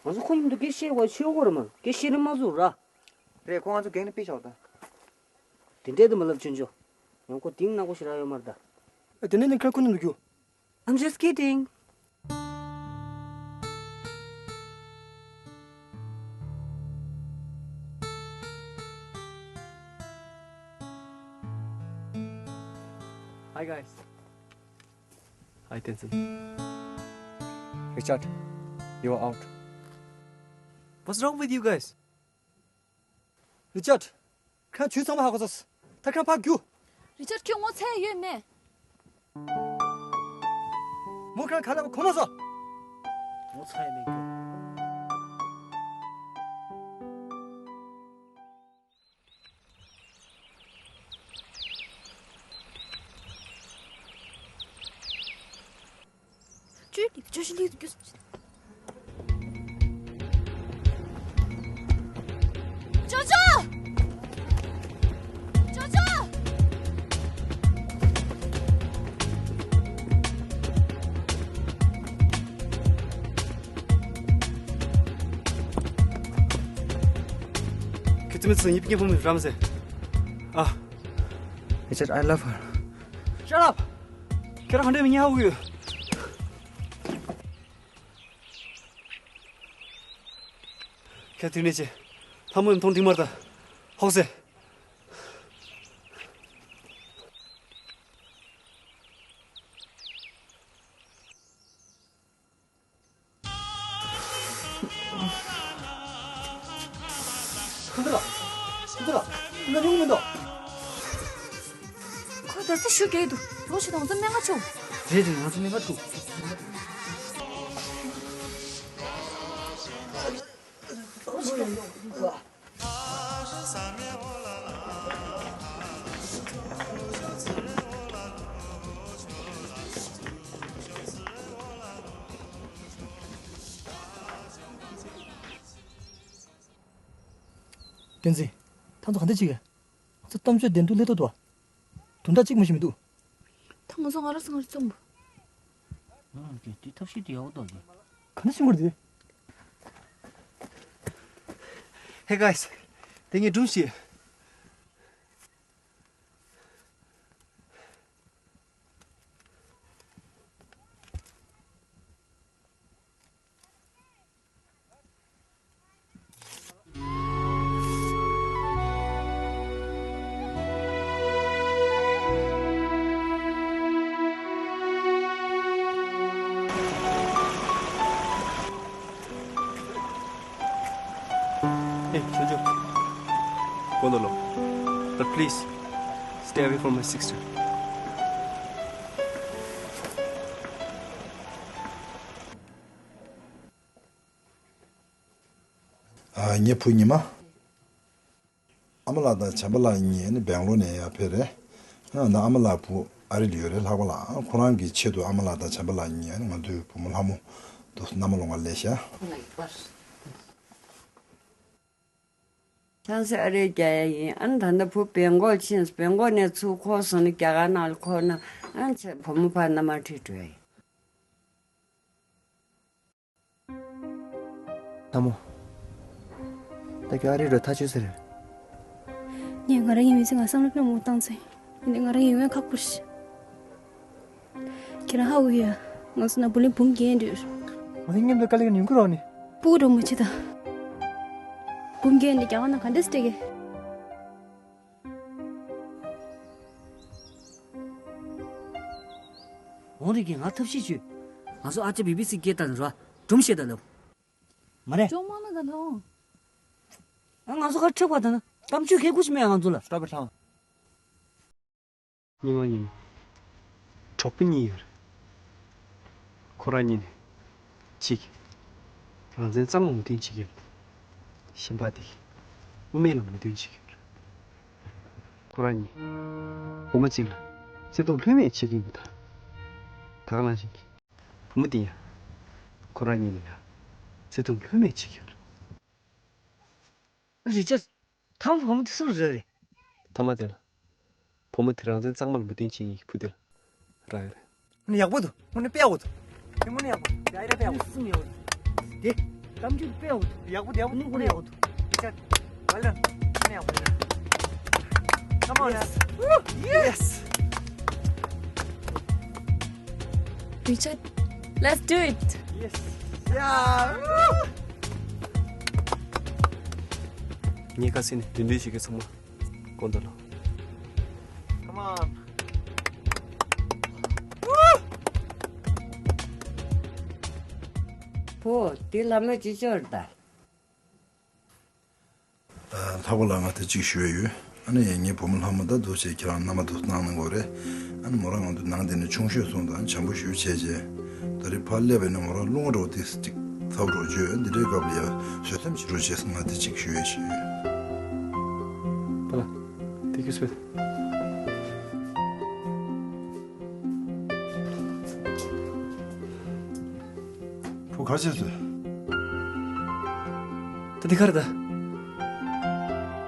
ང་ཚོ་ཁོ་མཉམ་དུ་སྐད་བཤད་དགོས་ཆེ་བོ་རེད་མ། སྐད་བཤད་རིན་མ་བཟོ་ར། རེད། ཁོ་ང་ཚོ་གེང་ནས་ཕུད་བཞག་ད། དེ་འདྲས་དུ་མ་ལབ་ཆོན་ཆོ། ཡང་ཁོ་དེང་ནག་པོ་ཞེ་དྲག་ཡོད་མ་རེད་ད། ཨ། དེ་ནས་ནི་ཁ་ཁོ་ནི་ནུ་རྒྱུ། I'm just kidding. Hi guys. Hi, Tenzin. Richard, you are out. What's wrong with you guys? Richard, ཁྱོད་ཚང་མ་ཧ་གོ་སོང་། ད་ཁྱོད་ཕར་རྒྱུགས། Richard, ཁྱོད་ངོ་ཚ་ཡ་ཡོད་མེད། མོ་ཁྱོད་ག་ལ་བ་གོ་མ་སོང་། ངོ་ཚ་ཡ་མེད་ཁྱོད། ཅོ་ཅོ་ཞི་ལི་རྒྱུ། ཅོ་ཅོ། ཅོ་ཅོ། ཁྱོད་ཚོ་མི་ཚོ་ཡིན་པའི་ཕུང་མི་རམ་ཟེ། ཨ། Richard, I love her. Shut up! ཁྱེད་རང་ག་འདྲས་མི་ཉན་ཧ་གོ་ཡོད། ཁྱེད་དུས་ནས་ཆེ། ལྷ་མོ་ཡང་མཐོང་འགྲིག་མར་ད། ཧོག་སེ། ཁོང་ཚོ་ལ། ཁོང་ཚོ་ལ། ཁོང་ཚོ་ཉུང་མི་འདུག་ཁོ་ད་སེ་ཤུ་གེ་འདུག་ལོ་ཆུ་དང་ཚོ་སྨན་ཁ་ཆུ། རེད་རེད། ང་ཚོ་སྨན་ཁ་ཆུ། བསྟན་འཛིན། ད་ཚོ་ག་འདྲ་བྱེད་ཀྱི། ང་ཚོ་གཏམ་བརྗོད་བདེན་དུ་སླེབས་ཏོ་དོ། དོན་དག་གཅིག་མ་ཞིག་མི་འདུག་ད་ང་ཚོ་ང་རང་སང་ངར་བཙོང་བ། ང་རང་གི་དེ་ཐབས་ཤེས་དེ་ཡག་པོ་འདུག་གི། ག་འདྲ་ཞིག་མར་དེ། Hey guys, དེ་ངའི་སྒྲུང་ཞིག་འདུག་ལོ། But please, stay away from my sister. ཨ། ངའི་བུ་ཉི་མ། ཨ་མ་ལགས་དང་བྱམས་པ་ལགས་གཉིས་ནི་སྦེང་ལོར་ནས་ཡར་ཕེབས་རེད། ཨ་ནི་ཨ་མ་ལགས་བུ་ཨ་རི་ལ་ཡོད་རེད། ལྷག་པ་ལ་ཁོ་རང་གི་ཆེད་དུ་ཨ་མ་ལགས་དང་བྱམས་པ་ལགས་གཉིས་ནི་ང་ཚོའི་བུ་མོ་ལྷ་མོ་དུ་མནའ་མ་ལོང་བ་ལས་ཤག་ཆང་སེ་ཨ་རིར་རྒྱག་ཡ་ཡིན། ཨ་ནི་ད་ལྟ་བུ་སྦེང་ལོར་ཕྱིན། སྦེང་ལོར་ནས་ཚུར་འཁོར་སོང་ནས་རྒྱ་གར་ནང་ལ་འཁོར་ན། ཨ་ནི་ཚེ་བུ་མོ་ཕར་མནའ་མར་ཁྲིད་འགྲོ་ཡ་ཡིན། ལྷ་མོ། ད་ཁྱོད་ཨ་རི་འགྲོ་ཐག་ཆོད་ས་རེད། ངས་ང་རང་གི་མི་ཚེ་ང་བསམ་བློ་ཕར་མ་བཏང་ཚེ། ཡིན་ནའི་ང་རང་ཡོང་ཡ་ཁག་པོ་རེད། ཁྱེད་རང་ཧ་གོ་གི་ཡོད། ང་ཚོ་ནང་བུ་ལོན་འབུམ་བརྒྱད་འདུག་ང་ཚོ་མཉམ་དུ་དཀའ་ལས་ཀྱི་ཉུང་ཁུ་རོགས་ནི། སྤུ་གུ་འགྲོ་མ་བྱེད་ད། འབུམ་བརྒྱད་འདི་རྒྱ་གར་ནང་ག་འདྲས་སྤྲད་གི། འོང་རིགས་ཀྱིས་ང་ཐབས་ཤེས་བྱོས། ང་ཚོ་ཨ་ཅག་བི་བི་སི་སྐད་བཏང་ནས་རོ། སྒྲུང་བཤད་ད་ལབ། མ་རེད། ཅོང་མང་ན་ད་ལྷ་འོང་། ཨ། ང་ཚོ་ཁ་ཁྲིག་པ་ད་ན་གཏམ་བརྗོད་ཁེ་ཁུ་ཞིག་མེད། ང་ཚོ་ལ། སྟོབས་པའི་ལྷ་འོང་། ཉི་མ་ཉི་མ། གྲོགས་པོ་གཉིས་ཡོད་རེད། ཁོ་རང་གཉིས་ནས་གཅིག་གིས་རང་བཙན་གཙང་མ་མོས་མཐུན་བྱེད་ཀྱི་ཡོད། གཞན་པ་དེ་གིས་དབུ་མེད་ལ་མོས་མཐུན་བྱེད་ཀྱི་ཡོད་རེད། ཁོ་རང་གཉིས་སྒོར་མོ་གཅིག་ལ་བརྩེ་དུང་ལྷོད་མེད་བྱེད་ཀྱི་ཡོད་པ་དང་། ད་ག་ནང་བཞིན་གྱི་བུ་མོ་དེ་ཡང་ཁོ་རང་གཉིས་ལ་ཡང་བརྩེ་དུང་ལྷོད་མེད་བྱེད་ཀྱི་ཡོད་རེད། རི་ཅར། ཐ་མ་བུ་མོ་དེ་སུ་རེད་རེད། ཐ་མ་དེ་ལ། བུ་མོ་དེ་རང་བཙན་གཙང་མ་ལ་མོས་མཐུན་བྱེད་མཁན་གྱི་བུ་དེ་ལ་རག་ཡོད་རེད། དངོས་གནས་ཡག་པོ་འདུག་དངོས་གནས་དཔེ་ཡག་པོ་འདུག་དེ་དངོས་གནས་ཡག་པོ། ཡ་ཡ་དཔེ་ཡག་པོ་འདུག་གསུང་ཡག་པོ་འདུག་དེ་གཏམ་རྒྱུད་དཔེ་ཡག་པོ་འདུག་ཡག་པོ་འདུག་ཡག་པོ་འདུག་དངོས་གནས་ཡག་པོ་འདུག་ཡག་པོ་འདུག་ཡག་པོ་འདུག་དངོས་གནས་ཡག་པོ་འདུག Come on, yes. Yes. Richard, let's do it. Yes. Yeah. ངས་ཁ་སེང་ནས་དེ་འདྲའི་ཞིག་གི་ཚང་མ་དགོངས་དག་ལོ། Come on. ཕོ། དེ་ལ་མ་ཅི་ཤོར་ད། ལྷག་པ་ལ་ང་དེ་གཅིག་ཞུ་ཡ་ཡོད། ཨ་ནི་ངའི་བུ་མོ་ལྷ་མོ་ད་འདུག་བྱས་ཁྱེད་རང་མནའ་མ་འདུག་གནང་གནང་དགོས་རེད། ཨ་ནི་མོ་རང་ང་འདུག་ནང་དེ་ནས་ཆུང་ཤོས་སོང་དང་བྱམས་པོ་ཞུ་བྱས་རྗེས། ད་རེས་ཕར་སླེབས་པ་ཡིན་ན་མོ་རང་རླུང་བ་འདྲ་བོ་དེ་གཅིག་ཚ་བོ་འདྲ་བོ་བྱོས། འདི་འདྲའི་སྐབས་ལ་ཡ་བཟོད་སེམས་བྱེད་རོགས་བྱས་ང་དེ་གཅིག་ཞུ་ཡ་ཞུ་ཡོད། པ་ལ། དེ་གི་སོད། བུ་ག་རེ་བྱས་སོང་། ད་འདི་ག་རེད་ད།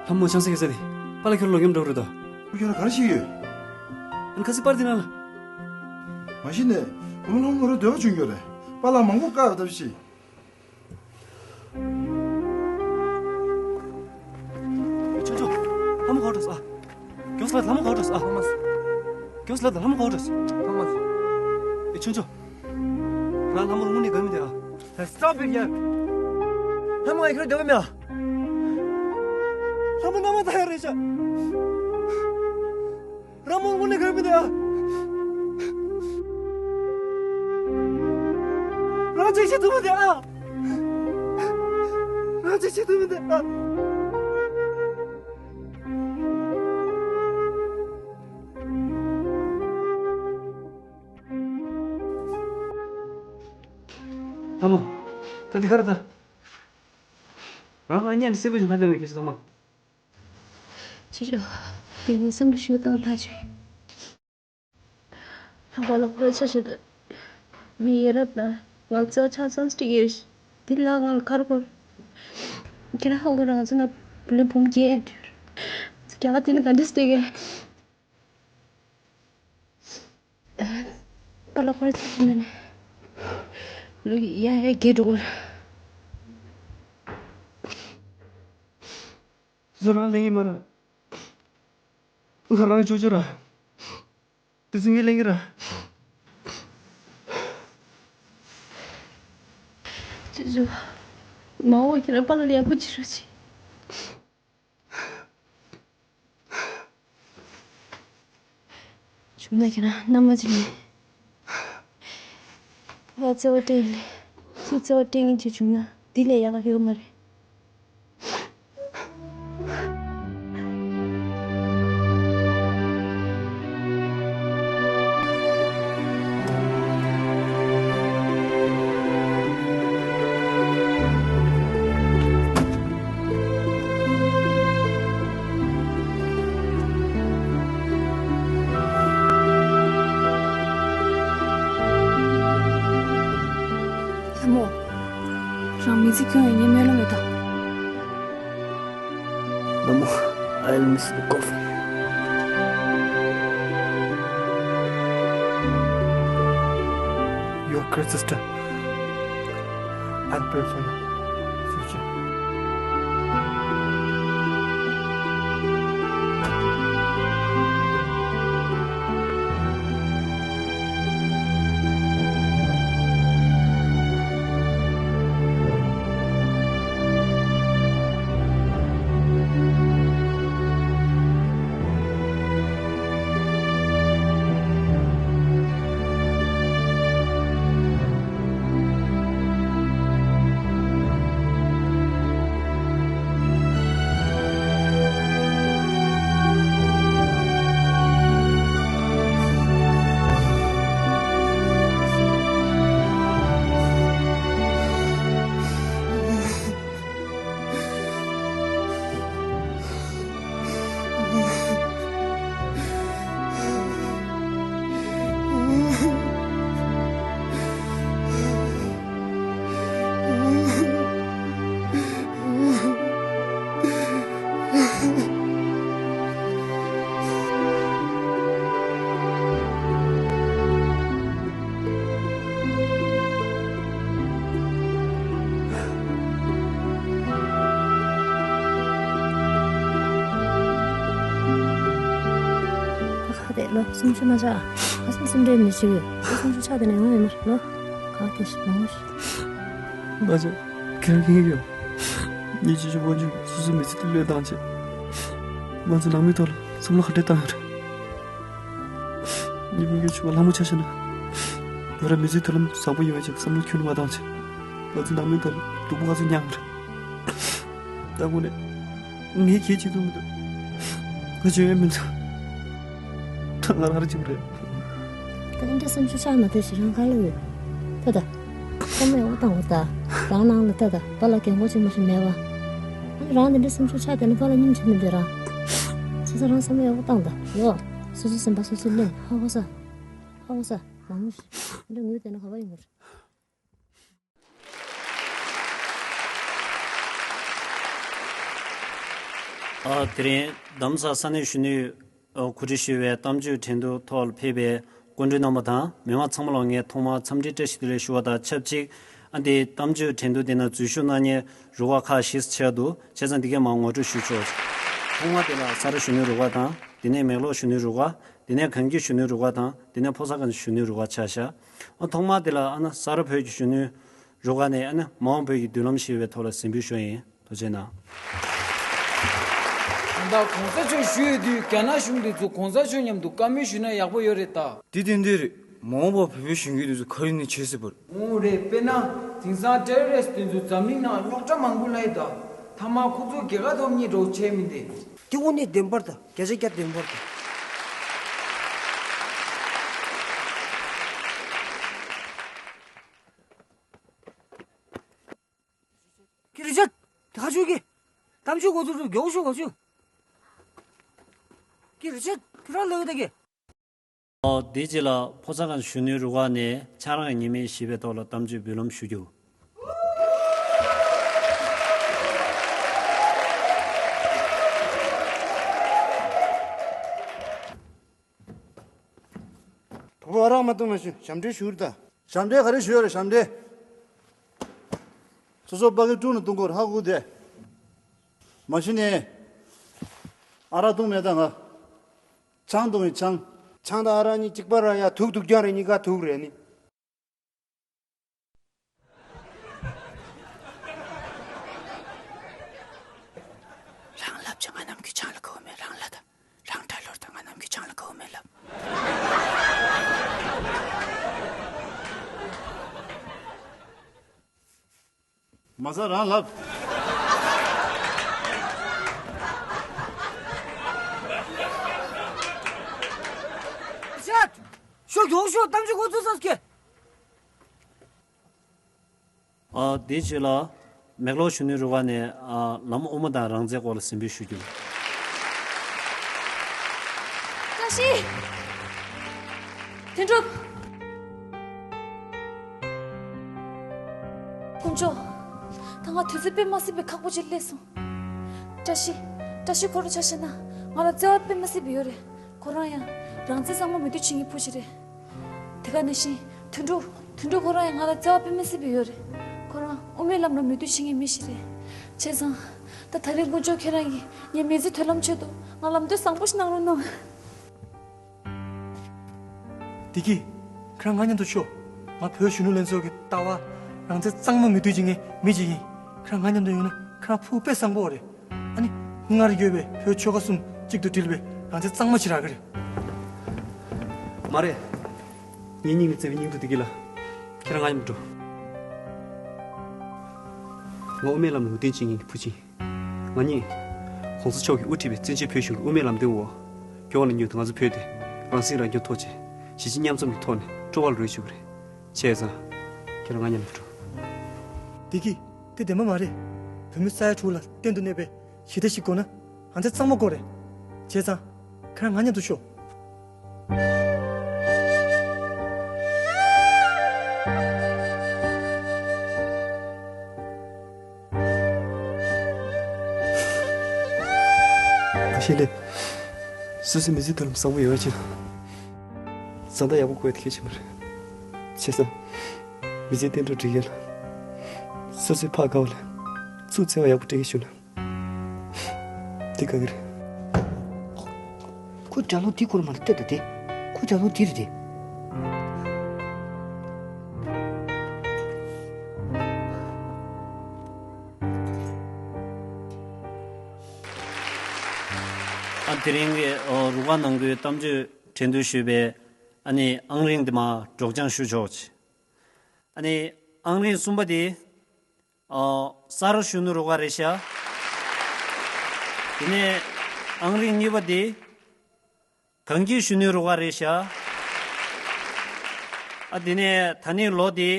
ལྷ་མོ་ཆང་ས་གི་ས་དེ། པཱ་ལགས་ཁྱོད་ལོག་ཡོང་འགྲོ་རེད་དོ། ཁྱོད་ལ་ག་རེ་བྱེད་ཀྱི་ཡོད། ཨ་ནི་ཁ་སི་པར་འདི་ནང་ལ། མ་གཞི་ནས་བུ་མོ་ལྷ་མོ་ར་འདོད་པ་བྱུང་ཡོད་རེད། པཱ་ལགས་མང་པོ་བཀག་ཡོད་ད་ཞིག་ཆོ་ཆོ། ལྷ་མོ་ག་པར་འགྲོ་སོང་ཨ། མགྱོགས་སེ་ལབ། ལྷ་མོ་ག་པར་འགྲོ་སོང་ཨ། མགྱོགས་སེ་ལབ་དང་། ལྷ་མོ་ག་པར་འགྲོ་སོང་། ཨེ་ཆུང་ཆུང་། རང་ལྷ་མོར་དངོས་གནས་དགའ་མི་འདུག་ཨ། Stop it, yeah. ལྷ་མོ་ང་ཁྱོད་འདོད་མེད་ཨ། ལྷ་མོ་མནའ་མ་བཏང་ཡ་རེད་ཤག་རང་མོར་དངོས་གནས་དགའ་མི་འདུག་ཨ། རང་ཅིག་བྱེད་ཐུབ་མི་འདུག་ཨ། རང་ཅིག་བྱེད་ཐུབ་མི་འདུག་ཨ། ལྷ་མོ། ད་འདི་ག་རེད་ད། རང་ང་གཉིས་ནི་སྲས་པོ་ཞིག་མ་བསྟེན་ནས་ཁྱེད་ཚོ་ཚང་མ། ཅི་ཞོག་དེ་ནས་སེམས་ལ་ཞུ་དང་ཐག་ཆོད། ལྷག་པ་ལ་ཁོ་ཆ་ཞིག་ཏུ། མི་ཡི་རབས་ལ་ང་ཚོ་ཆ་ཚང་སྤྲད་ཀྱི་རེད། འདི་ལ་ང་ལ་ཁར་གོར། ཁྱེད་རང་ཧ་གོ་རང་ཚོ་ན་བུ་ལོན་འབུམ་བརྒྱད། རྒྱ་གར་དེ་ནི་ག་འདྲས་སྤྲད་ཀྱི། པཱ་ལགས་ཁོ་རང་ཚོ་ནས་ལུག་ཡ་ཡ་རྒྱས་འགྲོ་གི། ཟོ་རང་ལེན་གྱི་མ་ར། ང་རང་ཅོ་ཅོ་ར། དེ་ཚོ་ངས་ལེན་གྱི་ར། ཅོ་ཅོ། མ་འོ་ཁྱེད་རང་པཱ་ལགས་ལ་ཡག་པོ་བྱེད་རོགས་བྱེད། བྱུང་ན་ཁྱེད་རང་མནའ་མ་བྱེད་ནས། ང་བརྩེ་བ་སྤྲད་ཡིན་ལེ། ཁྱེད་བརྩེ་བ་སྤྲད་མཁན་ཅིག་བྱུང་ན་འདི་ལས་ཡག་ག་ཡོད་མ་རེད། ཚིག་ཁྱོད་ཡིན་ངས་སྨོན་ལམ་མེད་དོ། ལྷ་མོ། I'll miss the coffee. You're a great sister. I'll pray for you. Future. ཁ་དེ་ལོ་སུམ་ཅུ་མ་ཆགས། ཨ་སུམ་སུམ་འདྲེས་མི་ཤེས་ཡོད། ཨ་སུམ་ཅུ་ཆགས་དེ་ནས་ཡོང་ཡོད་མ་རེད་ལོ། ཁ་དེ་ཞིག་མང་པོ་ཞིག་མ་ཆགས་ཁེར་ཁེར་ཡོད། ཉི་ཤུ་ཤུ་དབང་ཕྱུག་སོ་སོའི་མི་ཚེ་དེ་བློས་བཏང་བྱས། ང་ཚོ་ནང་མིའི་ཐོག་ལ་བསམ་བློ་ག་འདྲས་བཏང་ཡོད་རེད། ཉི་མ་ངའི་ཆུང་བ་ལྷ་མོ་ཆ་བཞག་ན། བོད་ར་མི་ཚེའི་མཐུན་ལམ་བཟང་པོ་ཡོང་བའི་ཆེད་བསམ་བློ་ཁྱོན་ནས་མ་བཏང་བྱས། ང་ཚོ་ནང་མིའི་ཐོག་ལ་སྡུག་པོ་ག་ཚོད་མྱངས་ཡོད་རེད། ད་དངོས་གནས། ངས་ཁྱེད་གཅིག་ཏུ་མི་འདུག་ང་བརྗོད་ཡས་མི་འདུག་ད་ང་རང་རེ་གཅིག་པུ་རེད། ད་འདི་འདྲ་སེམས་ཤུགས་ཆག་མ་ཐུབ་ཞིག་རང་ག་ལ་ཡོད། ད་ད། ཁོ་མོས་འོ་བཏང་བ་ད། རང་ནང་ལ་ད་ད་པཱ་ལགས་རྒན་གོག་ཅིག་མ་ཞིག་མེད་པ། ཨ་ནི་རང་འདི་འདྲ་སེམས་ཤུགས་ཆག་བསྡད་ན་པཱ་ལགས་སྙིང་རྗེ་མི་འདོད་ར། སོ་སོ་རང་བསམ་བློ་ཡག་པོ་བཏང་ད་ཡོ། སོ་སོ་སེམས་པ་སོ་སོས་ལེན། ཧ་གོ་ས། ཧ་གོ་ས། མང་མོ་ཞིག་འདི་འདྲ་ངུས་བསྡད་ན་ག་པར་ཡོང་གི་རེད། ཨ། དེ་རིང་རྡ་རམ་ས་ལ་ས་གནས་གཞོན་ནུས་གོ་སྒྲིག་ཞུས་པའི་གཏམ་བརྗོད་འགྲན་བསྡུར་ཐོག་ལ་ཕེབས་པའི་སྐུ་མགྲོན་རྣམ་པ་དང་མི་མང་ཚང་མ་ལ་ངས་ཐོག་མར་འཚམས་འདྲི་བཀྲ་ཤིས་བདེ་ལེགས་ཞུ་བ་དང་ཆབས་ཅིག་ཨ་འདི་གཏམ་བརྗོད་འགྲན་བསྡུར་འདི་ནང་འཛུལ་ཞུགས་གནང་མཁན་རུ་ཁག་ཁག་བཞི་ཙམ་ཆགས་འདུག་བྱས་ཙང་འདི་གའི་མར་ངོ་སྤྲོད་ཞུས་ཆོག་ཐོག་མ་དེ་ལ་ས་རཱ་གཞོན་ནུའི་རུ་ཁག་དང་། དེ་ནས་མེག་ལོར་གཞོན་ནུའི་རུ་ཁག་དེ་ནས་གངས་སྐྱིད་གཞོན་ནུའི་རུ་ཁག་དང་། དེ་ནས་ཕོ་གསར་གངས་གཞོན་ནུའི་རུ་ཁག་ཆགས་བཞག་ཨ་ཐོག་མ་དེ་ལ་ཨ་ན་ས་རཱ་བོད་ཀྱི་གཞོན་ནུའི་རུ་ཁག་ནས་ཨ་ན་མ་འོངས་བོད་ཀྱི་མདུན་ལམ་ཞེས་པའི་ཐོག་ལ་གཟིགས་འབུལ་ཞུ་ཡིན། ཐུགས་རྗེ་གནང་། ད་ལྟ་གོང་ས་མཆོག་བཞུགས་ཡོད་དུས་རྒྱ་ནག་གཞུང་འདི་ཚོ་གོང་ས་མཆོག་མཉམ་དུ་བཀའ་མོལ་ཞུས་ན་ཡག་པོ་ཡོད་རེད་ད། འདི་དོན་འདི་རེད། མ་འོངས་པར་བོད་པའི་གཞོན་སྐྱེས་འདི་ཚོ་ག་རེ་ནས་བྱེད་སྲིད་པ་རེད། འོང་རེད། དཔེར་ན། དེང་སང་ཊེ་རོ་རི་སི་ཊི་དེ་ཚོ་འཛམ་གླིང་ནང་རྙོག་དྲ་མང་པོ་སླེབས་ད། མཐའ་མ་ཁོ་ཚོ་རྒྱལ་ཁ་ཐོབ་མཁན་འདྲ་བོ་བྱས་མི་འདུག་དེ་དངོས་གནས་བདེན་པར་དང་བརྒྱ་ཆ་བརྒྱ་བདེན་པར་དང་། ཀི་རི་ཅར། དེ་ག་ཆུ་གི། གཏམ་ཆུ་གོ་ཚུར་ཚུར་མགྱོགས་ཤོག་གོ་ཆུ། ཀི་རི་ཅར། ཁྱོད་རང་ལོས་ད་གི། ཨོ། དེའི་རྗེས་ལ་ཕོ་གསར་གངས་གཞོན་ནུའི་རུ་ཁག་ནས་ཆང་རག་ཉེས་མེད་ཞེས་པའི་ཐོག་ལ་གཏམ་བརྗོད་འབུལ་ལམ་ཞུ་རྒྱུ། བུ་མོ་ཨ་རག་མ་བཏུང་མ་ཞུ་ཞབས་འདྲེན་ཞུ་རེ་ད། ཞབས་འདྲེན་ག་རེ་ཞུ་ཡོད་རེད་ཞབས་འདྲེན། སོ་སོ་པ་གི་ཀྲུང་ནས་བཏུང་དགོས་རེད་ཧ་གོ་དེ། མ་གཞི་ནས། ཨ་རག་བཏུང་མེད་ད་ང་། ཆང་བཏུང་ཡིན་ཆང་། ཆང་དང་ཨ་རག་གཉིས་གཅིག་པ་ར་ཡ་དུག་དུག་རྐྱང་རེད་གཉིས་ཀ་དུག་རེད་ནི། རང་ལབ་ཅིག་ང་ནམ་རྒྱུན་ཆང་ལ་དགའ་བོ་མེད་རང་ལབ་ད། རང་གྲྭ་ལོར་ད་ང་ནམ་རྒྱུན་ཆང་ལ་དགའ་བོ་མེད་ལབ། མ་ས་རང་ལབ། ཤད། ཤོག་གྱོང་ཤོག་གཏམ་ཅིག་གོ་ཚོད་ས་སྐྱེ། ཨ། དེའི་རྗེས་ལ་མེག་ལོར་གཞོན་ནུའི་རུ་ཁག་ནས་ཨ། ལམ་དབུ་མ་དང་རང་བཙན་སྐོར་ལ་གཟིགས་འབུལ་ཞུ་རྒྱུ། བཀྲ་ཤིས། དོན་གྲུབ། དཀོན་མཆོག་ང་དུས་ཚོད་དཔེ་མ་སྲིད་པའི་ཁག་པོ་ཅིག་སླེབས་སོང་། བཀྲ་ཤིས། བཀྲ་ཤིས་ཁོ་རང་ཆ་བཞག་ན་ང་ལ་བརྩེ་བ་དཔེ་མ་སྲིད་པ་ཡོད་རེད། ཁོ་རང་ཡང་རང་བཙན་གཙང་མ་མོས་མཐུན་བྱེད་མཁན་བུ་ཞིག་རེད། དེ་ག་ནང་བཞིན་དོན་གྲུབ། དོན་གྲུབ་ཁོ་རང་ཡང་ང་ལ་བརྩེ་བ་དཔེ་མ་སྲིད་པ་ཡོད་རེད། ཁོ་རང་དབུ་མའི་ལམ་ལ་མོས་མཐུན་བྱེད་མཁན་མི་ཞིག་རེད། བྱས་ཙང་། ད་ད་རེས་དཀོན་མཆོག་ཁྱེད་རང་གིས་ངའི་མི་ཚེ་མདུན་ལམ་ཆེད་དུ་ང་ལམ་སྟོན་བཟང་པོ་ཞིག་གནང་རོགས་གནང་། བདེ་སྐྱིད། ཁྱེད་རང་ང་མཉམ་དུ་ཤོག་ང་བོད་གཞོན་ནུ་ལྷན་ཚོགས་ཀྱི་ལྟ་བ། རང་བཙན་གཙང་མ་མོས་མཐུན་བྱེད་མཁན་མི་ཅིག་ཡིན། ཁྱེད་རང་ང་མཉམ་དུ་ཡོང་ན་ཁྱེད་རང་ཕུགས་དཔེ་བཟང་པོ་རེད། ཨ་ནི། སྔར་ཡོད་པའི་བོད་ཆོལ་ཁ་གསུམ་གཅིག་ཏུ་སྒྲིལ་བའི་རང་བཙན་གཙང་མ་ཞིག་རག་གི་རེད། མ་རེད། ངའི་སྙིང་ནས་བརྩེ་བའི་སྙིང་སྡུག་བདེ་སྐྱིད་ལགས། ཁྱེད་རང་ང་མཉམ་དུ་འགྲོ། ང་དབུ་མའི་ལམ་ལ་མོས་མཐུན་བྱེད་མཁན་གྱི་བུ་ཅིག་ཡིན། ང་གཉིས། ༸གོང་ས་མཆོག་གིས་དབུ་ཁྲིད་པའི་བཙན་བྱོལ་བོད་གཞུང་གི་དབུ་མའི་ལམ་སྟོན་འོག་རྒྱལ་བ་རིན་པོ་ཆེ་དང་ང་ཚོ་བོད་དེ་རང་སྲིད་རང་སྐྱོང་ཐོག་ཆེད་གཞིས་བྱེས་མཉམ་འཛོམས་ཀྱི་ཐོག་ནས་སྤྲོ་བ་རོལ་ཆོག་གི་རེད། བྱས་ཙང་། ཁྱེད་རང་ང་མཉམ་དུ་འགྲོ། བདེ་སྐྱིད། དེ་བདེན་པ་མ་རེད། བོད་མི་ས་ཡ་དྲུག་ལ་གཏན་དུ་གནས་པའི་ཞི་བདེ་ཞིག་དགོས་ན་རང་བཙན་གཙང་མ་དགོས་རེད། བྱས་ཙང་། ཁྱེད་རང་ང་མཉམ་དུ་ཤོག་ད་ཤེས་ལེ། སོ་སོའི་མི་ཚེའི་མདུན་ལམ་བཟང་པོ་ཡོང་ཡ་ཆེད་ལ། བཟའ་ཟླ་ཡག་པོ་དགོས་ཡ་དེ་གལ་ཆེན་པོ་རེད། བྱས་ཙང་། མི་ཚེ་བརྟན་པོ་སྒྲིག་ཡ་ལ། སོ་སོའི་ཕ་དགའ་བ་ལ། ཚུར་བརྩེ་བ་ཡག་པོ་སྤྲད་ཡ་ཞུ་ན། དེ་དགའ་གི་རེད། ཁོ་སྒྲ་ལོག་དེ་སྐོར་མ་ལ་བལྟས་ད་དེ། ཁོ་སྒྲ་ལོག་དེ་རེད་དེ། ཨ། དེ་རིང་གི་ཨོ་རུ་ཁག་ནང་ཁུལ་གཏམ་བརྗོད་འགྲན་བསྡུར་ཞུས་པའི་ཨ་ནི་ཨང་རིང་དེ་མར་སྒྲོག་སྦྱང་ཞུ་ཆོག་ཅིག་ཨ་ནི་ཨང་རིང་གསུམ་པ་དེ་ཨོ་ས་རཱ་གཞོན་ནུ་རུ་ཁག་རེད་ཤག་དེ་ནས་ཨང་རིང་གཉིས་པ་དེ་གངས་སྐྱིད་གཞོན་ནུ་རུ་ཁག་རེད་ཤག་ཨ། དེ་ནས་ད་ནི་ལོ་དེ་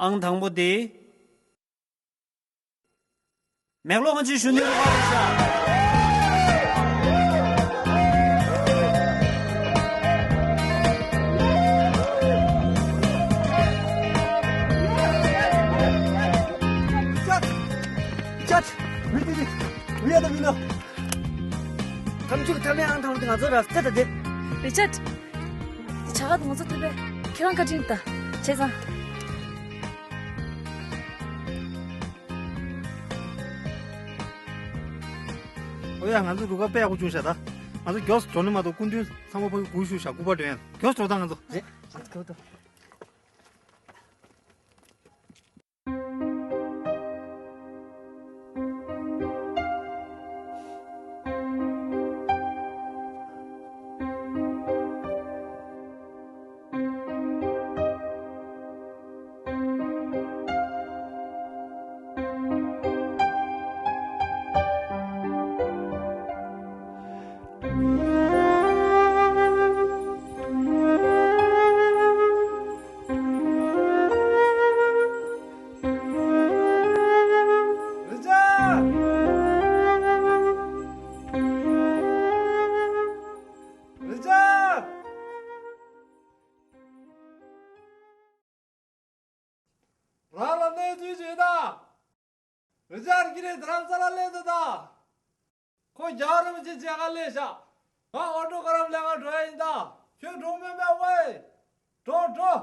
ཨང་དང་པོ་དེ། མེག་ལོ་ང་ཚོའི་གཞོན་ནུའི་རུ་ཁག་རེད་ཤག་རི་ཅར། རི་ཅར། We did it. We are the winner. ཐམ་ཆུ་ཐ་མའི་ཨང་དང་པོ་དེ་ང་ཚོ་རེད་ཟེར་ད་དེ། རི་ཅར། བྱ་དགའ་དེ་ང་ཚོ་ཐོབ་པས་ཁྱེད་རང་བཀའ་དྲིན་ད། བྱས་ཙང་། ཨོ་ཡ། ང་ཚོ་རུ་ཁག་དཔེ་ཡག་པོ་བྱུང་ཤག་ད་ང་ཚོ་མགྱོགས་སུ་འགྲོ་ནི་མ་གཏོགས་སྐུ་མདུན་ཚང་མ་ཕ་གི་སྒུག་བཞུགས་ཤག་སྐུ་པར་འདོན་ཡ། མགྱོགས་སུ་འགྲོ་ད་ང་ཚོ། རེད། ང་ཚོ་འགྲོ་ད། རེད་ཅག་རེད་ཅག་རང་ལ་གནས་ཚུལ་བྱེད་དང་། རེད་ཅག་རི་ཀི་རེད། རྡ་རམ་ས་ལ་སླེབས་ད་ད། ཁོ་རྒྱལ་བ་རིན་པོ་ཆེ་མཇལ་ག་སླེབས་ཤག་ང་ཨོ་ཊོ་གྷ་རབ་ལེན་ག་འགྲོ་ཡ་ཡིན་ད། ཁྱོད་འགྲོ་མེད་མེད་ཝེ། འགྲོ་འགྲོ།